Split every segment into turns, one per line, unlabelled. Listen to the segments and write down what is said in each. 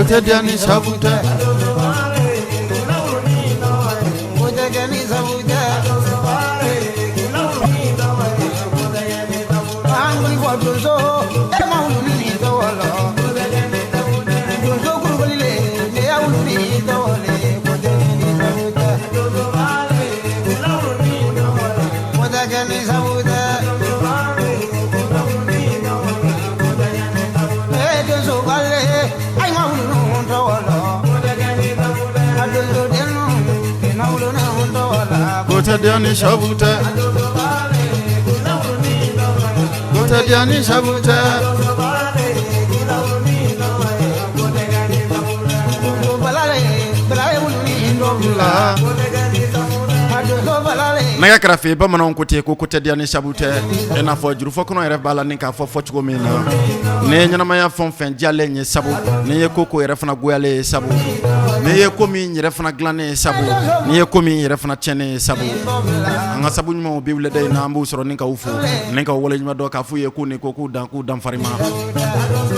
Sabu tɛ tɛ ni sabu tɛ. Tɛ ni sabu tɛ tɛ ni sabu tɛ. Nɛgɛ kɛrɛfɛ bamananw ko ten ko ko tɛ diya ni sabu tɛ. I n'a fɔ jurufɔ kɔnɔ yɛrɛ b'a la ni k'a fɔ fɔ cogo min na, n'i ye ɲɛnamaya fɛn fɛn diyalen ye sabu, n'i ye ko ko yɛrɛ fana goyalen ye sabu, n'i ye ko min yɛrɛ fana dilannen ye sabu, n'i ye ko min yɛrɛ fana tiɲɛnen ye sabu. An ka sabu ɲumanw bi wulada in na, an b'u sɔrɔ ni k'u fo ni ka waleɲuman dɔn k'a f'u ye k'u ni ko k'u dan k'u dan farima.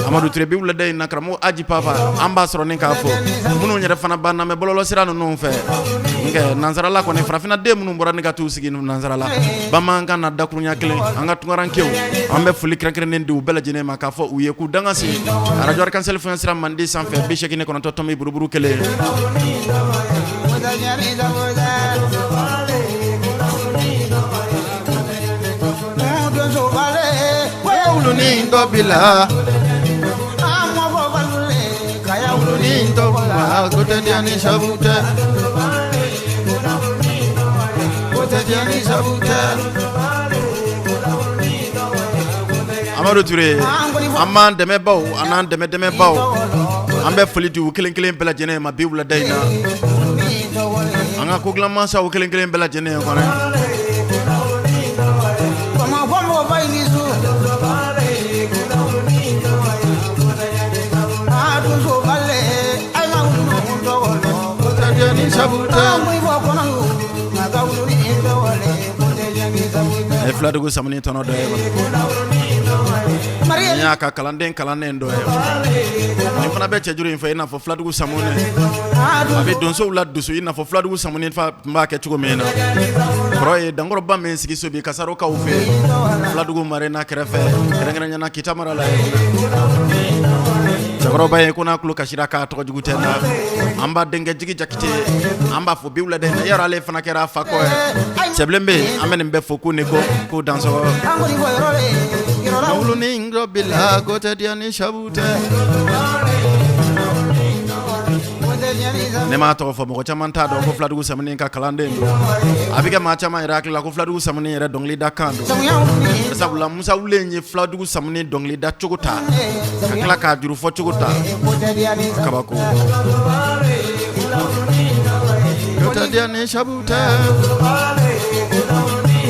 Amadu Ture bi wulada in na, karamɔgɔ Aji Papa, an b'a sɔrɔ ni k'a fo. Minnu yɛrɛ fana b'an lamɛn bɔlɔlɔsira ninnu fɛ, nka nansarala kɔni, farafinna den minnu bɔra ni ka t'u sigi nansarala, bamanankan na dakurunya kelen, an ka tunkarankew, an bɛ foli kɛrɛnkɛrɛnnen di u bɛɛ lajɛlen ma k'a fɔ u ye k'u danga se arajo Arc-en-Ciel fiɲɛ sira mandi sanfɛ 89 tomi buruburu kelen. Amadu Ture, an b'an dɛmɛbaw an'an dɛmɛ dɛmɛbaw, an bɛ foli di u kelen kelen bɛɛ lajɛlen ma bi wulada in na. An ka ko dilan mansaw kelen kelen bɛɛ lajɛlen kɔnɔ. A ye filadugu samani tɔnɔ dɔ ye, n y'a ka kalanden kalannen dɔ ye. Nin fana bɛ cɛjuru in fɛ i n'a fɔ filadugu samani, a bɛ donsow la dusu i n'a fɔ filadugu samani fa tun b'a kɛ cogo min na. Kɔrɔ ye dankɔrɔba min sigi so bi kasarokaw fɛ filadugu marena kɛrɛfɛ, kɛrɛnkɛrɛnya na Kita mara la. Cɛkɔrɔba ye ko n'a tulo kasira k'a tɔgɔ jugu tɛ na. An b'a denkɛ jigi Jakite, an b'a fɔ bi wulada in na, yɔrɔ ale fana kɛra fa kɔ ye. Cɛbilen bɛ yen, an bɛ nin bɛɛ fo k'u ni ko k'u dansɔgɔ. Wulunin dɔ bila ko tɛ diya ni sabu tɛ. Ne m'a tɔgɔ fɔ, mɔgɔ caman t'a dɔn ko filadugu samani ka kalanden don. A bɛ kɛ maa caman yɛrɛ hakili la ko filadugu samani yɛrɛ dɔnkili da kan don, sabula Musa Wulen ye filadugu samani dɔnkili da cogo ta ka tila k'a juru fɔ cogo ta. Kabako ni sabu tɛ.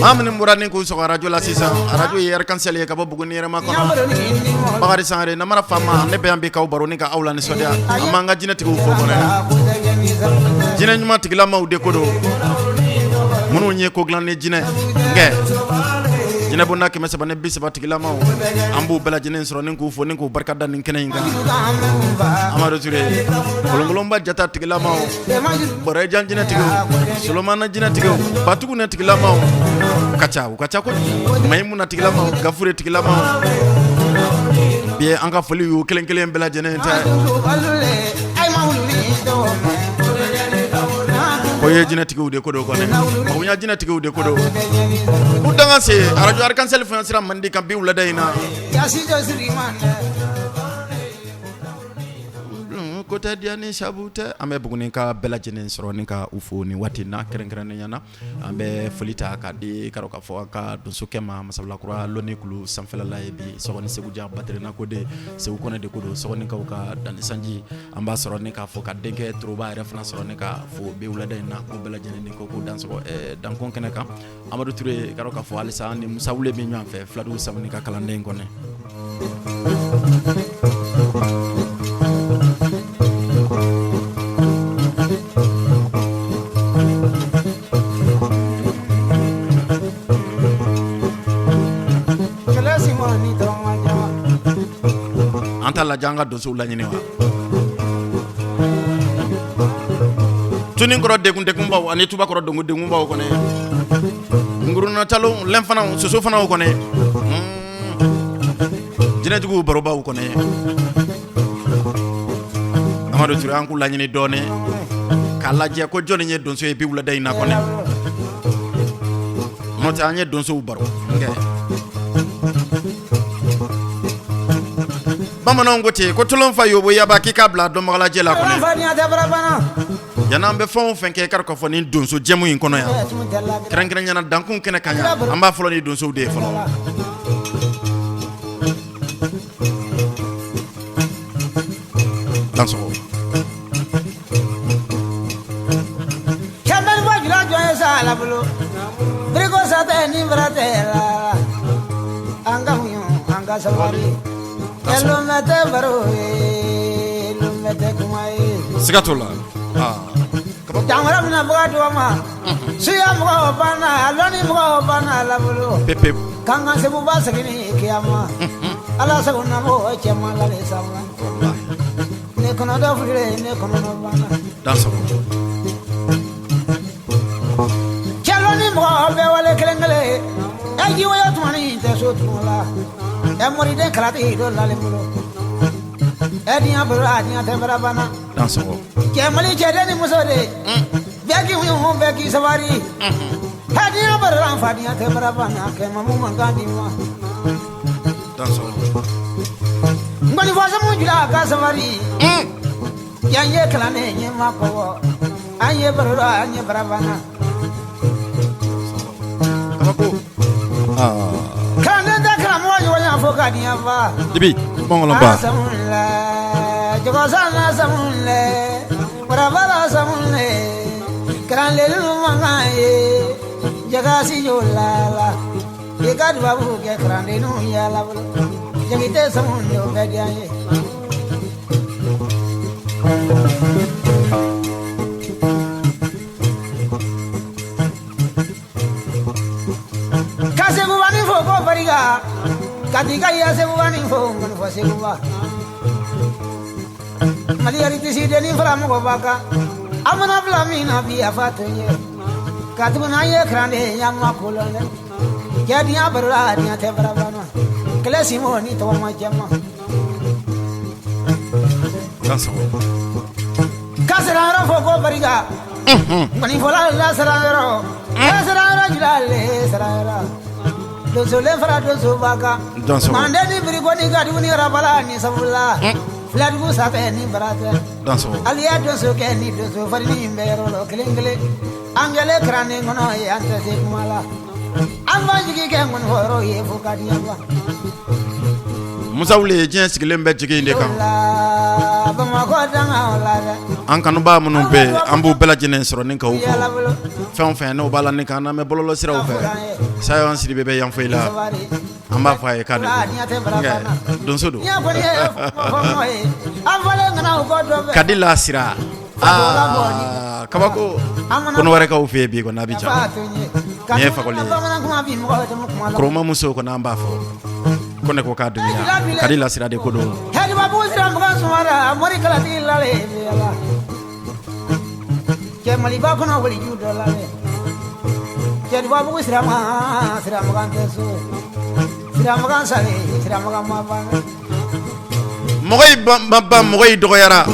Maa minnu bɔra ni k'u sɔgɔ arajo la sisan, arajo ye Arc-en-Ciel ye ka bɔ Buguni yɛrɛma kɔnɔ. Bakari Sangare namara faama, ne bɛ yan bi k'aw baro ni ka aw la nisɔndiya. An b'an ka jinɛtigiw fo kɔnɔ, jinɛ ɲuman tigilamaw de ko don, minnu ye ko dilan ni jinɛ. Nkɛ jinɛbonda 330 tigilamaw, an b'u bɛɛ lajɛlen sɔrɔ ni k'u fo ni k'u barika da nin kɛnɛ in kan. Amadu Ture, kolonkolonba jata tigilamaw, bɔrɛjan jinɛtigiw, solomana jinɛtigiw, batugu ne tigilamaw ka ca, u ka ca kojugu. Mayimuna tigilamaw, gafure tigilamaw, bi an ka foli y'u kelen kelen bɛɛ lajɛlen ta. O ye jinɛtigiw de ko don kɔni, magoɲa jinɛtigiw de ko don. U danga se arajo Arc-en-Ciel fana sira mandi kan bi wulada in na. ko tɛ diya ni sabu tɛ. An bɛ Bugunikaw bɛɛ lajɛlen sɔrɔ ni ka u fo ni waati na kɛrɛnkɛrɛnnenya na, an bɛ foli ta k'a di ka k'a fɔ an ka donsokɛ ma Masabilakura lɔnni kulu sanfɛla ye bi Sɔgɔni Segu Jan Baterena ko de Segu Kɔnɛ de ko don Sɔgɔnikaw ka danni sanji an b'a sɔrɔ ni k'a fɔ ka denkɛ Toroba yɛrɛ fana sɔrɔ ni ka fo bi wulada in na ko bɛɛ lajɛlen ni ko ko dansɔgɔ dankun kɛnɛ kan. Amadu Ture ka k'a fɔ halisa ni Musa Wule bɛ ɲɔgɔn fɛ Filadugu Samani ka kalanden kɔnɛ. An t'a lajɛ an ka donsow laɲini wa Tuninkɔrɔ degun degunbaw ani Tubakɔrɔ degun degunbaw kɔnɔ ngurunna talo lɛn fana soso fana kɔnɔ jinɛjuguw barobaw kɔnɔ Amadu Ture an k'u laɲini dɔɔnin k'a lajɛ ko jɔnni ye donso ye bi wulada in na kɔnɛ n'o tɛ an ye donsow baro Bamananw ko ten ko tolon fa yobo yaba k'i k'a bila dɔnbagalajɛ la kɔnɛ yan'an bɛ fɛn o fɛn kɛ i k'a fɔ ni donso jɛmu in kɔnɔ yan kɛrɛnkɛrɛnya na dankun kɛnɛ kan yan an b'a fɔlɔ ni donsow de ye fɔlɔ. Dansɔgɔ.
An ka muɲu an ka sabali tɛ baro ye tɛ kuma ye
siga t'o la
jamana bɛna bɔ dugawu ma suya mɔgɔw banna lɔnni mɔgɔw banna la bolo
pepe
k'an ka seguba segin ni kiyama ala sago na mɔgɔ cɛman la sa ne kɔnɔ dɔ fili ne kɔnɔ banna
dansɔgɔ
cɛ lɔnni mɔgɔ bɛɛ wale kelen kelen ɛ jiwoyo tuma ni tɛ so tuma la ɛ moriden kalatigi dɔ lalen bolo ɛ diɲɛ bolo a diɲɛ tɛ bara banna
dansɔgɔ
cɛ mali cɛden ni muso de bɛɛ k'i muɲu bɛɛ k'i sabari ɛ diɲɛ bolo an fa diɲɛ tɛ bara banna kɛ mamu man kan di ma
dansɔgɔ
nkɔnifɔ sɛmu jula ka sabari yan ye kalannen ye ma kɔbɔ an ye baro an ye barabana
kabako
kalanden tɛ karamɔgɔ ɲɔgɔn ya fo ka diɲɛ fa
dibi bɔngɔlɔba
samulɛ jɔgɔsan samulɛ barabara samulɛ kalanlelu mankan ye jagasi yo la la i ka dubabu kɛ kalandennu yala bolo jagite samulɛ o bɛ diya n ye. Ka Seguba ni fo ko barika ka t'i ka ya Seguba ni fo nkɔni fɔ Seguba Mali aritisi denni fara mɔgɔba kan an mana bila min na bi a fa to n ye ka tuguni an ye kalanden y'an ma ko lɔn dɛ cɛ diɲɛ baro la diɲɛ tɛ barabana kɛlɛ sinbo ni tɔgɔma jɛma ka siranyɔrɔ fo ko barika nkɔnifɔla la siranyɔrɔ ka siranyɔrɔ jula le siranyɔrɔ donsolen fara donsoba kan manden ni biriko ni gadugu ni arabala ni sabula filadugu sanfɛ ni bara tɛ aliya donso kɛ ni donso farini bɛ yɔrɔ la kelen kelen an kɛlen kalanden kɔnɔ ye an tɛ se kuma la an b'an jigi kɛ nkɔnifɔyɔrɔ ye fo ka diɲɛ ban.
Musa Wule diɲɛ sigilen bɛ jigi in de kan
Bamakɔ danga la dɛ.
An kanubaa minnu bɛ yen an b'u bɛɛ lajɛlen sɔrɔ ni ka u fo fɛn o fɛn n'o b'a la ni k'an lamɛn bɔlɔlɔ siraw fɛ Sayɔn Sidibe bɛ yan fo i la an b'a fɔ a ye k'a ni ko donso don Kadi Lasira aa kabako Kɔnɔwarɛkaw fɛ yen bi kɔni Abidjan nin ye fakɔli ye Koroma musow kɔni an b'a fɔ ko ne ko k'a dunya Kadi Lasira de ko don.
Cɛ Maliba kɔnɔ waliju dɔ la dɛ Cɛdubabugu sirama siramakan tɛ so siramakan salen siramakan ma ban
Mɔgɔ y'i ban mɔgɔ y'i dɔgɔyara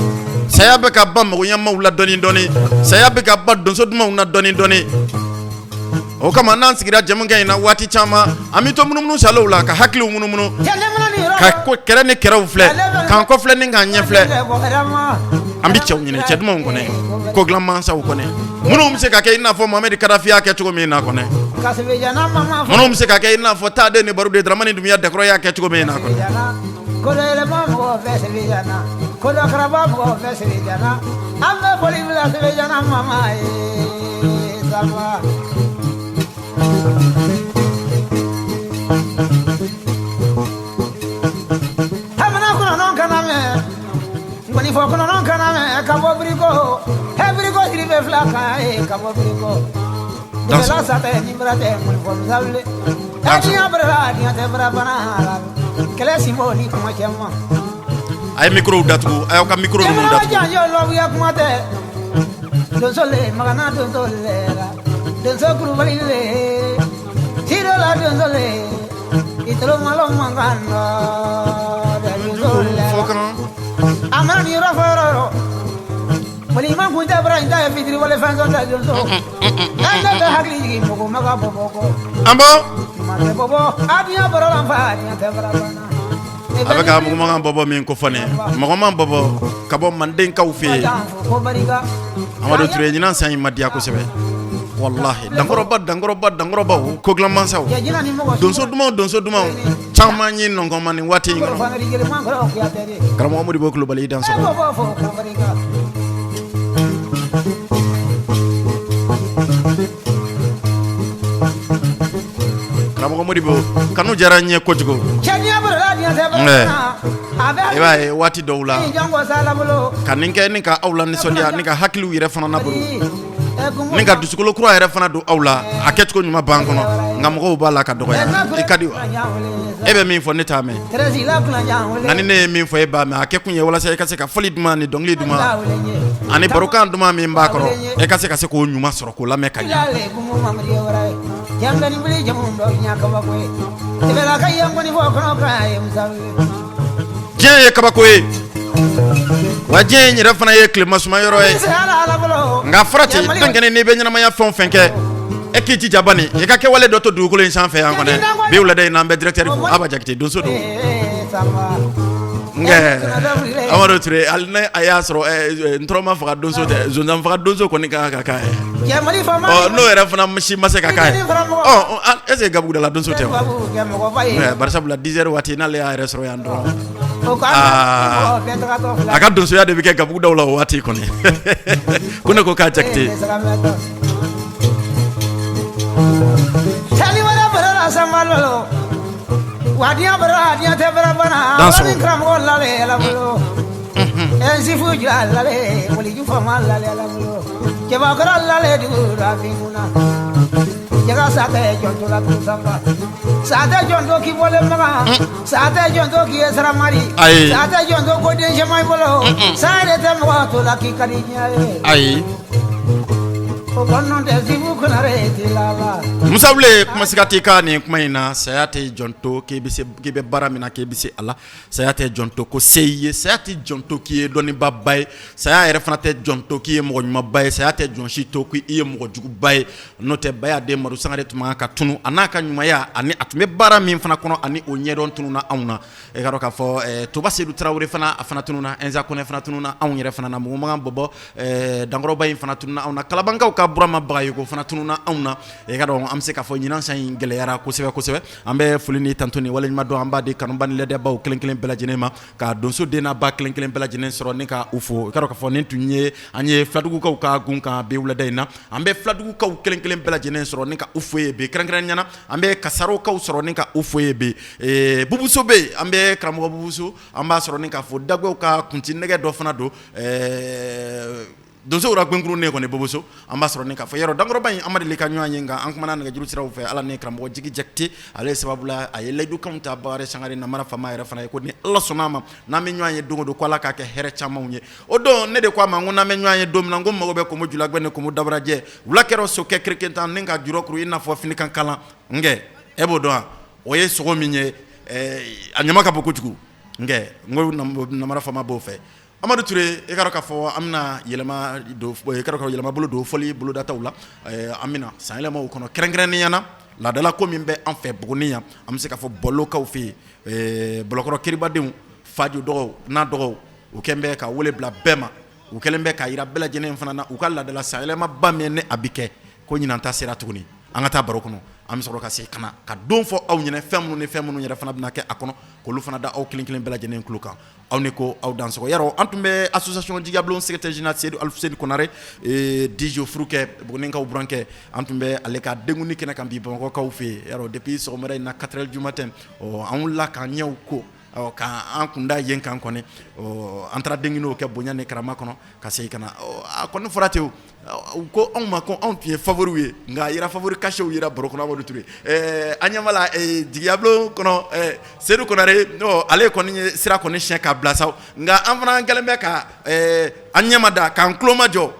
saya bɛ ka ban mɔgɔɲɛmaw la dɔɔni dɔɔni saya bɛ ka ban donso dumanw na dɔɔni dɔɔni o kama n'an sigira jɛmukan in na waati caman an bɛ to munumunu salow la ka hakiliw munumunu Ka ko kɛrɛ ni kɛrɛw filɛ, k'an kɔ filɛ ni k'an ɲɛ filɛ, an bɛ cɛw ɲini, cɛ dumanw kɔnɛ, ko dilan mansaw kɔnɛ, minnu bɛ se ka kɛ i n'a fɔ Mohamed Kadafi y'a kɛ cogo min na kɔnɛ, minnu bɛ se ka kɛ i n'a fɔ Taden ni Baroden Dramani Dunbiya Dɛkɔrɔ y'a kɛ cogo min na kɔnɛ.
An bɛ foli bila mama ye. Fɔ kɔnɔ kana mɛn ka bɔ biriko he biriko siri bɛ fila kan ye ka bɔ biriko dala sa tɛ ni bara tɛ ŋɔnifɔ misawule ɛ diɲɛ bara diɲɛ tɛ bara bana la kɛlɛ sinbo ni kuma cɛ ma.
A ye micro datugu, a y'aw ka micro ninnu datugu.
Janjo lɔbuya kuma tɛ donso le magana donso le la donso kulubali le tiro la donso le itolo malo mankan nɔ donso le.
Fɔ kan.
A mana nin yɔrɔ fɔ yɔrɔ yɔrɔ walima kun tɛ bara in ta ye fitiri wale fɛn sɔn tɛ donso n'an tɛ bɛ hakili jigin mɔgɔ ma ka bɔ bɔ kɔ
An bɔ.
ɲuman tɛ bɔ bɔ a diɲɛ bɔrɔ la fa diɲɛ tɛ bara banna.
A bɛ ka mugumakan bɔbɔ min ko fɔ nin ye, mɔgɔman bɔbɔ ka bɔ mandenkaw fɛ yen. Amadu Ture, ɲinan san in ma diya kosɛbɛ walahi. Dankɔrɔba, dankɔrɔba, dankɔrɔbaw, ko dilan mansaw, donso dumanw, donso dumanw caman ye nɔngɔn nin waati in kɔnɔ. Karamɔgɔ Modibo Kulubali, i dansɔgɔ. Karamɔgɔ Modibo, kanu diyara n ye kojugu. I b'a ye waati dɔw la ka nin kɛ ni ka aw la nisɔndiya, ni ka hakiliw yɛrɛ fana nabolo, ni ka dusukolo kura yɛrɛ fana don aw la, a kɛcogo ɲuman b'an kɔnɔ, nka mɔgɔw b'a la ka dɔgɔya. I ka di wa? E bɛ min fɔ, ne t'a mɛn, nka ni ne ye min fɔ, e b'a mɛn. A kɛ kun ye walasa i ka se ka fɔli duman ni dɔnkili duman ani barokan duman min b'a kɔrɔ, e ka se ka se k'o ɲuman sɔrɔ k'o lamɛn ka ɲɛ. Diɲɛ ye kabako ye wa, diɲɛ in yɛrɛ fana ye tilema suma yɔrɔ ye. Nka farati denkɛnɛ, n'i bɛ ɲɛnamaya fɛn o fɛn kɛ, e k'i jija bani, i ka kɛwale dɔ to dugukolo in sanfɛ yan kɔnɛ. Bi wulada in na, an bɛ directeur fo, Aba Jakite, donso don. Nkɛ Amadu Ture, hali ne a y'a sɔrɔ ntɔrɔma faga donso tɛ, zonzan faga donso kɔni kan ka k'a ye. Ɔ, n'o yɛrɛ fana si ma se ka k'a ye, ɔ, est ce que gabugudala donso tɛ wa? Bari sabula 10 heures waati, n'ale y'a yɛrɛ sɔrɔ yan dɔrɔn, a ka donsoya de bɛ kɛ gabugudaw la o waati kɔni. Ko ne ko k'a Jakite.
Wadiya bara diɲɛ tɛ bara bana
Dansɔgɔ.
Karamɔgɔ lale ala bolo nsifu jɔ lale waliju fama lale ala bolo cɛbakɔrɔ lale dugu la finkuna jaga sa tɛ jɔn to la kun sanba sa tɛ jɔn to k'i bɔlen makan sa tɛ jɔn to k'i ye saramari
Ayi.
sa tɛ jɔn to ko den sɛma i bolo sa yɛrɛ tɛ mɔgɔ to la k'i ka di diɲɛ ye
Ayi.
o kɔnɔ tɛ sifu kunare ti laban.
Musa Wule, kuma siga t'i ka nin kuma in na. Saya tɛ jɔn to k'i bɛ se, k'i bɛ baara min na, k'i bɛ se a la. Saya tɛ jɔn to ko se i ye. Saya tɛ jɔn to k'i ye dɔnnibaba ye. Saya yɛrɛ fana tɛ jɔn to k'i ye mɔgɔ ɲumanba ye. Saya tɛ jɔn si to k'i ye mɔgɔ juguba ye. N'o tɛ, Baya den Madu Sangare tun man kan ka tunu, a n'a ka ɲumanya ani a tun bɛ baara min fana kɔnɔ, ani o ɲɛdɔn tununa anw na. E ka dɔn k'a fɔ Toba Sedu Tarawele fana, a fana tununa. Ɛnza Kɔnɛ fana tununa anw yɛrɛ fana na. Mugumakan bɔbɔ dankɔrɔba in fana tununa anw na. Kalabankaw ka Burama Bagayoko fana tununa anw na. E ka dɔn, an bɛ se k'a fɔ ɲinan san in gɛlɛyara kosɛbɛ kosɛbɛ. An bɛ foli ni tanto ni waleɲuman dɔn, an b'a di kanuba ni lɛdɛbaw kelen kelen bɛɛ lajɛlen ma, ka donso den n'a ba kelen kelen bɛɛ lajɛlen sɔrɔ ni ka u fo. I ka dɔn k'a fɔ nin tun ye an ye filadugukaw ka gun kan bi wulada in na. An bɛ filadugukaw kelen kelen bɛɛ lajɛlen sɔrɔ ni ka u fo ye bi. Kɛrɛnkɛrɛnnenya na, an bɛ kasarokaw sɔrɔ ni ka u fo ye bi. Bubuso bɛ yen, an bɛ karamɔgɔ Bubuso, an b'a sɔrɔ ni k'a fɔ Dagow ka kunti nɛgɛ dɔ fana don, donsow ra gɛnkurun ne kɔni Boboso, an b'a sɔrɔ ni k'a fɔ yɔrɔ dankɔrɔba in, an ma deli ka ɲɔgɔn ye, nka an kumana nɛgɛjuru siraw fɛ. Ala ni karamɔgɔ Jigi Jakite, ale ye sababu la, a ye layidukanw ta Bakari Sangare namara faama yɛrɛ fana ye, ko ni Ala sɔnna a ma, n'an bɛ ɲɔgɔn ye don o don, ko Ala k'a kɛ hɛrɛ camanw ye. O don, ne de ko a ma, n ko n'an bɛ ɲɔgɔn ye don min na, n ko mago bɛ komo julagbɛ ni komo dabarajɛ wula kɛra sokɛ kerekentan ni ka jurɔ kuru i n'a fɔ finikan kalan. Nkɛ e b'o dɔn wa? O ye sogo min ye, a ɲama ka bon kojugu. Nkɛ n ko namara faama b'o fɛ. Amadu Ture, i ka dɔn k'a fɔ an bɛna yɛlɛma don, i ka dɔn ka yɛlɛma bolo don fɔli bolodataw la. An bɛna san yɛlɛmaw kɔnɔ, kɛrɛnkɛrɛnnenya na Laadala ko min bɛ an fɛ Buguni yan, an bɛ se k'a fɔ Bɔlokaw fɛ yen, Bɔlɔkɔrɔ kiribadenw, Faju dɔgɔw n'a dɔgɔw, u kɛlen bɛ ka wele bila bɛɛ ma, u kɛlen bɛ k'a jira bɛɛ lajɛlen fana na u ka laadala sanyɛlɛmaba min ni a bɛ kɛ ko ɲinan ta sera tuguni. An ka taa baro kɔnɔ, an bɛ sɔrɔ ka segin ka na ka don fɔ aw ɲɛna, fɛn minnu ni fɛn minnu yɛrɛ fana bɛna kɛ a kɔnɔ, k'olu fana da aw kelen kelen bɛɛ lajɛlen tulo kan. Aw ni ko aw dansɔgɔ. Yarɔ an tun bɛ association Jigiyabulon secrétaire général Seyidu Alifuseni Konare DJ furukɛ Bugunikaw burankɛ, an tun bɛ ale ka denkundi kɛnɛ kan bi Bamakɔkaw fɛ yen. Yarɔ depuis sɔgɔmada in na 4 heures du matin, ɔ an wulila k'an ɲɛw ko, ɔ k'an kunda yen kan kɔni, ɔ an taara denkundiw kɛ bonya ni karama kɔnɔ ka segin ka na. A kɔni fɔra ten, u ko anw ma ko anw tun ye favori ye, nka a yera favori cachéw yera baro kɔnɔ. Amadu Ture, an ɲɛ b'a la Jigiyabulon kɔnɔ, Seyidu Konare ale kɔni ye sira kɔni siɲɛ k'a bila sa, nka an fana kɛlen bɛ ka an ɲɛma da k'an tulo majɔ.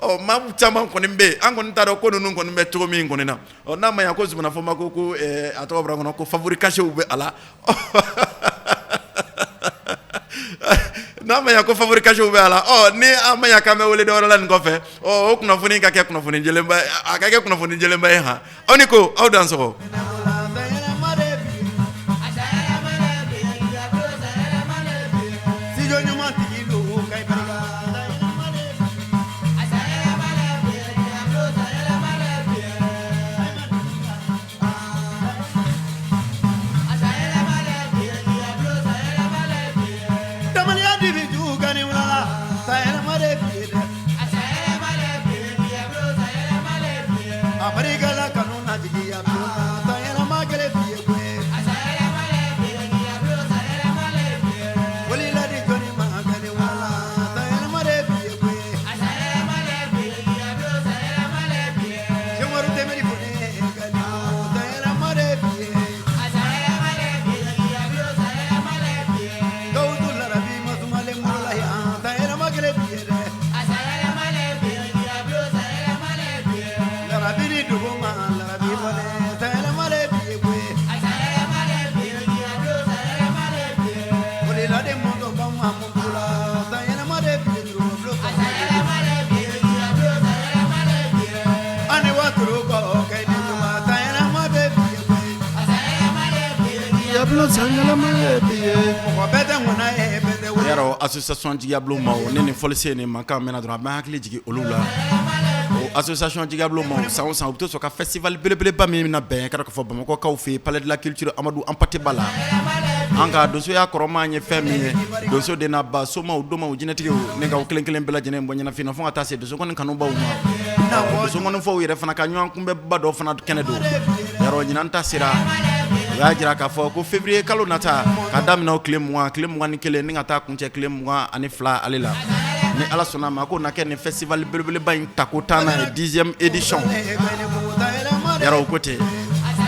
Ɔ maa caman kɔni bɛ yen, an kɔni t'a dɔn ko ninnu kɔni bɛ cogo min kɔni na. Ɔ n'a ma ɲɛ ko Zumana Fɔnba ko a tɔgɔ bɔra n kɔnɔ, ko favori cachéw bɛ a la, n'a ma ɲɛ ko favori cachéw bɛ a la, ɔ ni an ma ɲɛ k'an bɛ wele dɔwɛrɛ la nin kɔfɛ, ɔ o kunnafoni ka kɛ kunnafoni jɛlenba ye, a ka kɛ kunnafoni jɛlenba ye. Han, aw ni ko aw dansɔgɔ. Association Jigiyabulon maaw, ni nin fɔlisen nin mankan mɛnna dɔrɔn a bɛ hakili jigin olu la. O association Jigiyabulon maaw, san o san u bɛ to sɔn ka festival belebeleba min bɛna bɛn k'a fɔ Bamakɔkaw fɛ yen, Palais de la culture Amadu Anpate Ba la. An ka donsoya kɔrɔma ye fɛn min ye, donso den n'a ba, somaw, domaw, jinɛtigiw ni k'aw kelen kelen bɛɛ lajɛlen bɔ ɲɛnafin na fo ka taa se donsonkɔni kanubaw ma. Donsonkɔnifɔw yɛrɛ fana ka ɲɔgɔn kunbɛnba dɔ fana kɛnɛ don. Yarɔ ɲinan ta sera, u y'a jira k'a fɔ ko février kalo nata, ka daminɛ o tile 20, tile 21 ni ka taa kuncɛ tile 22 ale la, ni Ala sɔnna a ma, k'o na kɛ nin festival belebeleba in tako 10nan ye, 10e édition. Yarɔ u ko ten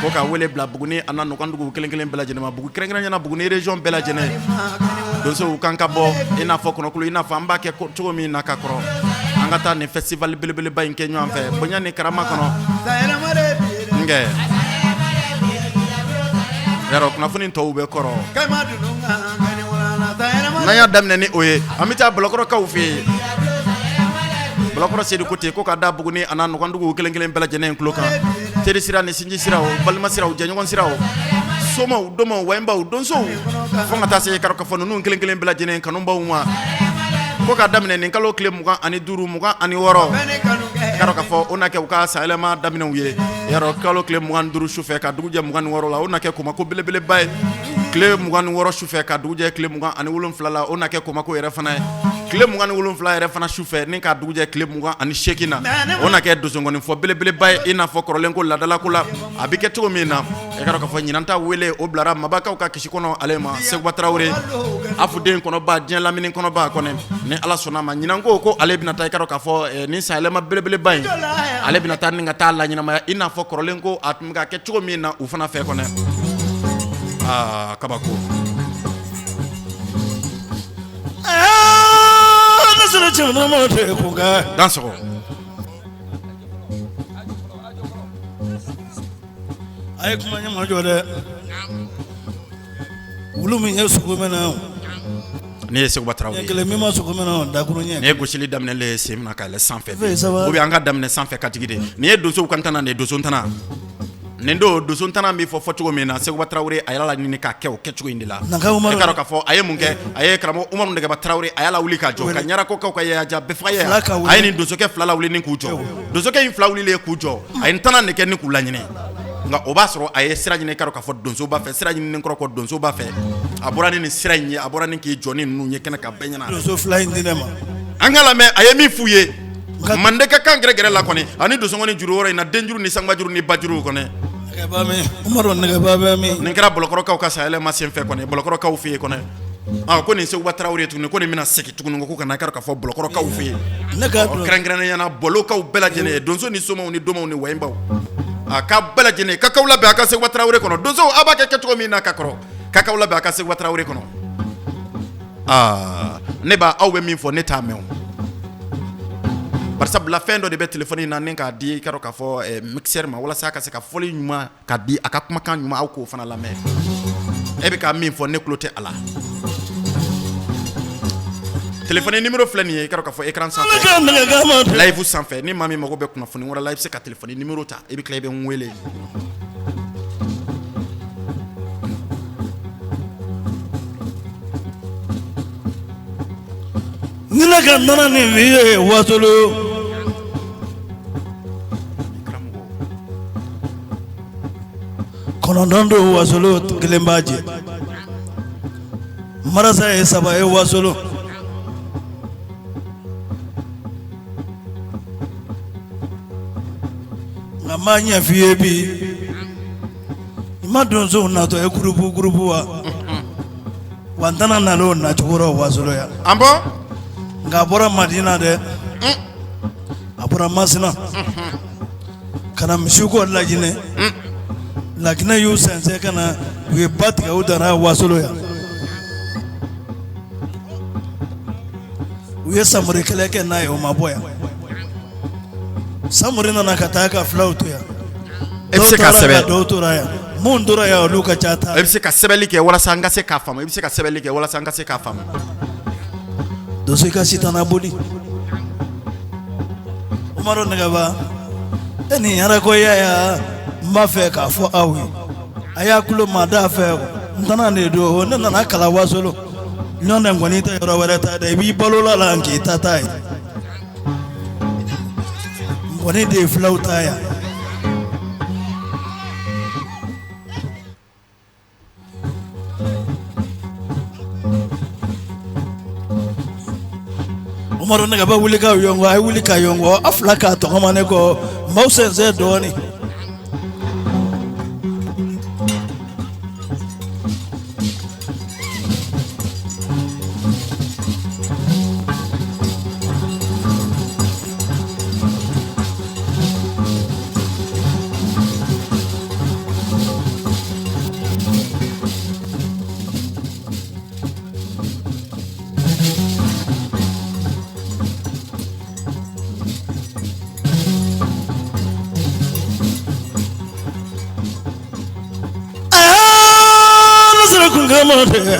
ko ka wele bila Buguni a n'a nɔkanduguw kelen kelen bɛɛ lajɛlen ma, Bugu kɛrɛnkɛrɛnnenya la Buguni région bɛɛ lajɛlen, donsow kan ka bɔ i n'a fɔ kɔnɔkulu, i n'a fɔ an b'a kɛ cogo min na ka kɔrɔ, an ka taa nin festival belebeleba in kɛ ɲɔgɔn fɛ bonya ni karama kɔnɔ. Nkɛ yarɔ kunnafoni tɔw bɛ kɔrɔ, n'an y'a daminɛ ni o ye, an bɛ taa Balakɔrɔkaw fɛ yen. Balakɔrɔ Seyidu ko ten ko ka da Buguni a n'a nɔkanduguw kelen kelen bɛɛ lajɛlen tulo kan, teri sira ni sinji siraw, balima siraw, jɛɲɔgɔn siraw, somaw, domaw, wayibaw, donsow, fo ka taa se k'a fɔ ninnu kelen kelen bɛɛ lajɛlen kanubaw ma, ko ka daminɛ nin kalo tile 25, 26, k'a dɔn k'a fɔ o na kɛ u ka sanyɛlɛma daminɛw ye. Yarɔ kalo tile 25 sufɛ ka dugu jɛ 26 la, o na kɛ kɔmako belebeleba ye. Tile 26 sufɛ ka dugu jɛ tile 27 la, o na kɛ kɔmako yɛrɛ fana ye. Tile 27 yɛrɛ fana sufɛ ni ka dugu jɛ tile 28 na, o na kɛ donsonkɔnifɔ belebeleba ye, i n'a fɔ kɔrɔlen ko laadalako la a bɛ kɛ cogo min na. E k'a dɔn k'a fɔ ɲinan ta wele o bilara mabakaw ka kisi kɔnɔ ale ma, Seguba Tarawele, afuden kɔnɔba, diɲɛ lamini kɔnɔba kɔnɛ. Ni Ala sɔnna a ma, ɲinan ko ale bɛna taa, i k'a dɔn k'a fɔ nin sanyɛlɛma belebeleba in, ale bɛna taa ni ka taa la ɲɛnamaya i n'a fɔ kɔrɔlen ko a tun bɛ ka kɛ cogo min na u fana fɛ kɔnɛ. Aa kabako. Dansɔgɔ.
A ye kuma ɲɛmajɔ dɛ, wulu min ye sogo minɛ.
Ne ye Seguba Tarawele.
Kelen min ma sogo minɛ, dakuru ɲɛ.
Nin ye gosili daminɛlen ye sen min na ka yɛlɛ sanfɛ, ou bien an ka daminɛ sanfɛ ka jigin de. Nin ye donsow ka ntana, nin ye donso ntana. Nin don donso tana bɛ fɔ fɔ cogo min na, Sekuba Tarawele a y'a laɲini k'a kɛ o kɛcogo in de la. E k'a dɔn k'a fɔ a ye mun kɛ? A ye karamɔgɔ Umaru Nɛgɛba Tarawele, a y'a lawuli k'a jɔ, ka Ɲarakɔkaw ka Yayaja bɛɛ faga Yaya. A ye nin donsokɛ fila lawuli ni k'u jɔ. Donsokɛ in fila wulilen k'u jɔ, a ye ntanan de kɛ ni k'u laɲini. Nka o b'a sɔrɔ a ye sira ɲini, k'a dɔn k'a fɔ donsoba fɛ, sira ɲininen kɔrɔ kɔ donsoba fɛ, a bɔra ni nin sira in ye, a bɔra ni k'i jɔ ni ninnu ye kɛnɛ kan bɛɛ ɲɛna.
Donso fila in di ne ma.
An k'a lamɛn a ye min f'u ye. Mande ka kan gɛrɛgɛrɛ la kɔni, ani donsokɔni juru wɔɔrɔ in na, denjuru ni sanbajuru ni bajuru kɔni. Nin kɛra Bɔlɔkɔrɔkaw ka sayɛlɛma senfɛ kɔni, Bɔlɔkɔrɔkaw fɛ yen kɔni. Ko nin Sekuba Tarawele tuguni, ko nin bɛna segin tuguni ko ka na, k'a dɔn k'a fɔ Bɔlɔkɔrɔkaw fɛ yen, kɛrɛnkɛrɛnnenya la Bɔlɔkaw bɛɛ lajɛlen ye, donso ni somaw ni domaw ni wayibaw, a ka bɛɛ lajɛlen ka k'aw labɛn a ka Sekuba Tarawele kɔnɔ. Donsow, aw b'a kɛ kɛcogo min na ka kɔrɔ, ka k'aw labɛn a ka Sekuba Tarawele kɔnɔ. Aa, ne ba, aw bɛ min fɔ ne t'a mɛn o, barisabula fɛn dɔ de bɛ telefɔni in na ni k'a di, i k'a dɔn k'a fɔ mixeur ma, walasa a ka se ka fɔli ɲuman ka di, a ka kumakan ɲuman, aw k'o fana lamɛn. E bɛ ka min fɔ, ne tulo tɛ a la. Telefɔni numéro filɛ nin ye, i k'a dɔn k'a fɔ écran sanfɛ, live sanfɛ. Ni maa min mago bɛ kunnafoni wɛrɛ la, i bɛ se ka telefɔni numéro ta, i bɛ tila i bɛ n wele.
Ni ne ka nana nin f'i ye Wasolo, kɔnɔntɔn don Wasolo, kelen b'a jɛ. Marasa ye saba ye Wasolo. Nka n b'a ɲɛf'i ye bi, i ma donsow natɔ ye gurupu gurupu wa? Wa n tɛna na o nacogo rɔ Wasolo yan.
An bɔ.
Nka a bɔra Madina dɛ, a bɔra Masina ka na misiw kɔ Lajinɛ. Lajinɛ y'u sɛnsɛn ka na, u ye ba tigɛ, u dara Wasolo yan. U ye Samori kɛlɛ kɛ n'a ye, o ma bɔ yan. Samori nana ka taa ka fulaw to yan.
E bɛ se ka sɛbɛn.
Dɔw tora yan, minnu tora yan, olu ka ca ta.
E bɛ se ka sɛbɛnni kɛ walasa an ka se k'a faamu. I bɛ se ka sɛbɛnni kɛ walasa an ka se k'a faamu.
Donso i ka sitana boli. Umaru Nɛgɛba, e ni Ɲarakɔ Yaya, n b'a fɛ k'a fɔ aw ye, a y'a tulo mada a fɛ. N tɛna de don, ne nana kalan Wasolo. Ɲɔgɔn tɛ nkɔni tɛ yɔrɔ wɛrɛ ta dɛ, i b'i balola la k'i ta ta ye. Nkɔni de ye fulaw ta yan. Umaru Nɛgɛba wuli ka yɔngɔ, a ye wuli ka yɔngɔ, a fila k'a tɔgɔma ne kɔ, n b'aw sɛnsɛn dɔɔnin.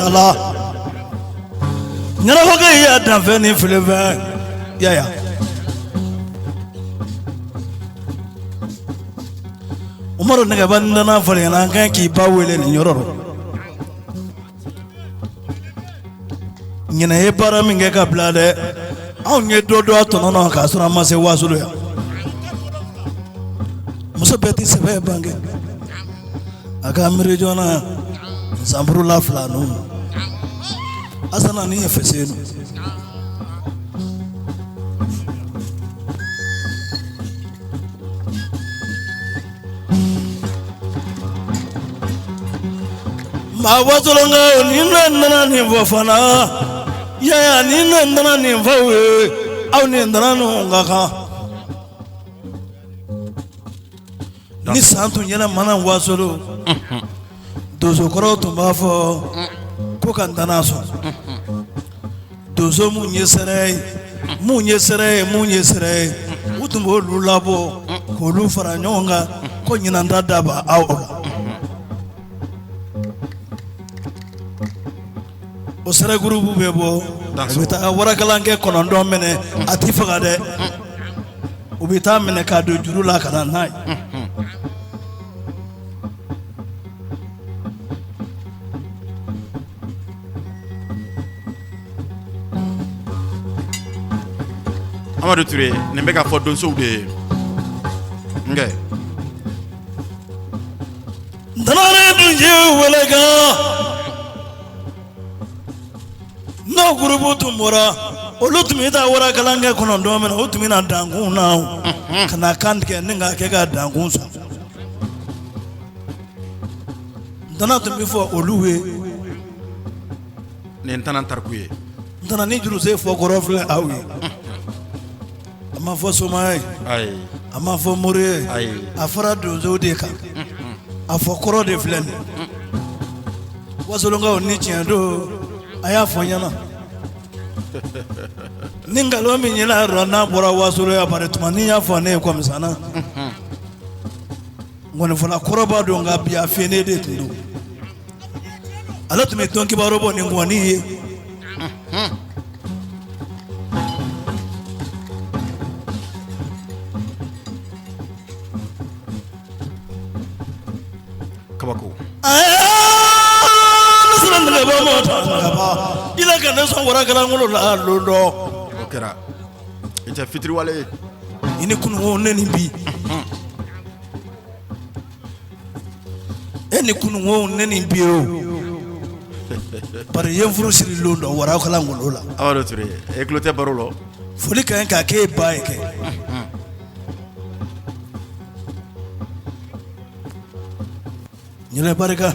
Ala ɲɛnafɔkɛ y'a danfɛn ni filifɛn yaya. Umaru Nɛgɛba nana fɔ ɲɛna, an kan k'i ba wele nin yɔrɔ rɔ. Ɲinɛ ye baara min kɛ ka bila dɛ, anw ye dɔ dɔn a tɔnɔ na k'a sɔrɔ an ma se Wasolo yan. Muso bɛɛ tɛ sɛbɛ bange. A ka miiri joona, zanburula fila ninnu, Asana ni Fuseni. Maa Wasolonkaw, ni ne nana nin fɔ fana yaya, ni ne nana nin fɔ aw ye, aw ni nana ninnu ka kan. Ni san tun yɛlɛmana Wasolo, donsokɔrɔw tun b'a fɔ ko ka ntanan sɔn. Donso mun ye sɛrɛ ye, mun ye sɛrɛ ye, mun ye sɛrɛ ye, u tun b'olu labɔ k'olu fara ɲɔgɔn kan ko ɲinan ta daba aw la. O sɛrɛ gurupu bɛ bɔ, u bɛ taa warakalankɛ 9 minɛ, a tɛ faga dɛ, u bɛ taa minɛ k'a don juru la ka na n'a ye.
Amadu Ture, nin bɛ ka fɔ donsow de ye. Nkɛ
Ntanare dun ye wele kan n'o gurupu tun bɔra, olu tun bɛ taa warakalan kɛ 9 min na, o tun bɛ na dankun na ka na kan tigɛ ni k'a kɛ ka dankun sɔn. Ntana tun bɛ fɔ olu ye.
Nin tana tariku ye.
Ntana ni juruse fɔ kɔrɔ filɛ aw ye. A ma fɔ somaya ye, a ma fɔ mori ye, a fɔra donsow de kan. A fɔ kɔrɔ de filɛ nin. Wasolonkaw, ni tiɲɛ don, a y'a fɔ n ɲɛna. Ni nkalon min ɲɛna yɔrɔ n'a bɔra Wasolo ya, bari tuma ni y'a fɔ ne ye kɔmisana. Nkɔnifɔla kɔrɔba don, nka bi a fiyenen de tun don. Ale tun bɛ dɔn kibaru bɔ ni nkɔni ye.
Kabako.
Ne sera nɛgɛba ma ta nɛgɛba i la ka ne sɔn warakalankolon la lon dɔ.
O kɛra. I tɛ fitiriwale ye.
I ni kununko, ne ni bi. E ni kununko, ne ni bi o. Bari i ye n furu siri lon dɔ warakalankolon la.
Amadu Ture, e tulo tɛ baro la.
Foli ka ɲi k'a k'e ba ye kɛ. Ɲinɛ barika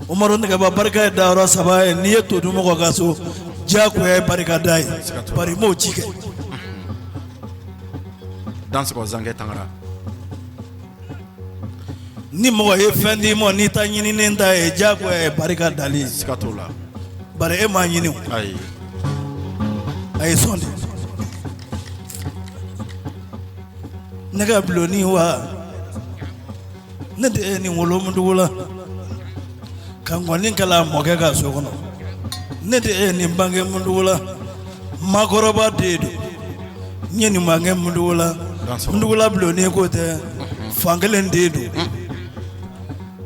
Umaru Nɛgɛba, barika ye dayɔrɔ saba ye. N'i ye to dun mɔgɔ ka so, diyagoya ye barika da ye, bari i m'o ci kɛ.
Dansɔgɔ Zankɛ Tangara.
Ni mɔgɔ ye fɛn d'i ma n'i ta ɲininen ta ye, diyagoya ye barika dali ye.
Siga t'o la.
Bari e m'a ɲini o.
Ayi.
A ye sɔn de. Ne ka bulonni wa, ne de ye nin wolo Mudugu la ka nkɔni kala mɔkɛ ka so kɔnɔ. Ne de ye nin bange Mudugu la. Maakɔrɔba den don. N ye nin bange Mudugu la. Mudugula bulonni ko tɛ, fankelen den don.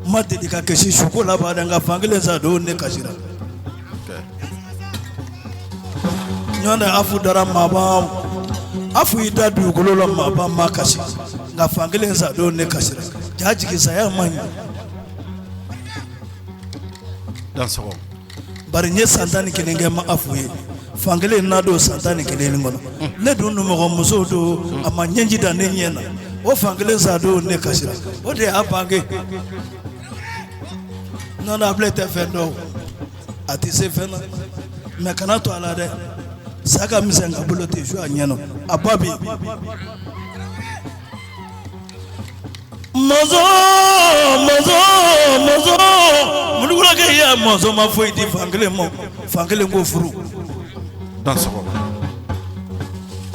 N ma deli ka kasi suko la ba, nka fankelen sa don ne kasira. Ɲɔgɔn tɛ afu dara maaba, afu y'i da dugukolo la, maaba ma kasi, nka fankelen sa don ne kasira. Ja jigin saya man ɲi.
Dansɔgɔ.
Bari n ye san 11 kɛ ma afu ye. Fankelen n'a don san 11 nin kɔnɔ, ne dun mɔgɔ muso don, a ma ɲɛji da ne ɲɛ na. O fankelen sa don ne kasira, o de y'a bange. N'o a bilen tɛ fɛn dɔn, a tɛ se fɛn na, mɛ kana to a la dɛ. Sa ka misɛn ka bolo tɛ su a ɲɛ a ba bi. Mɔzɔn, mɔzɔn, mɔzɔn, Mudugulakɛ ya mɔzɔn ma foyi di fankelen ma, fankelen ko furu.
Dansɔgɔ.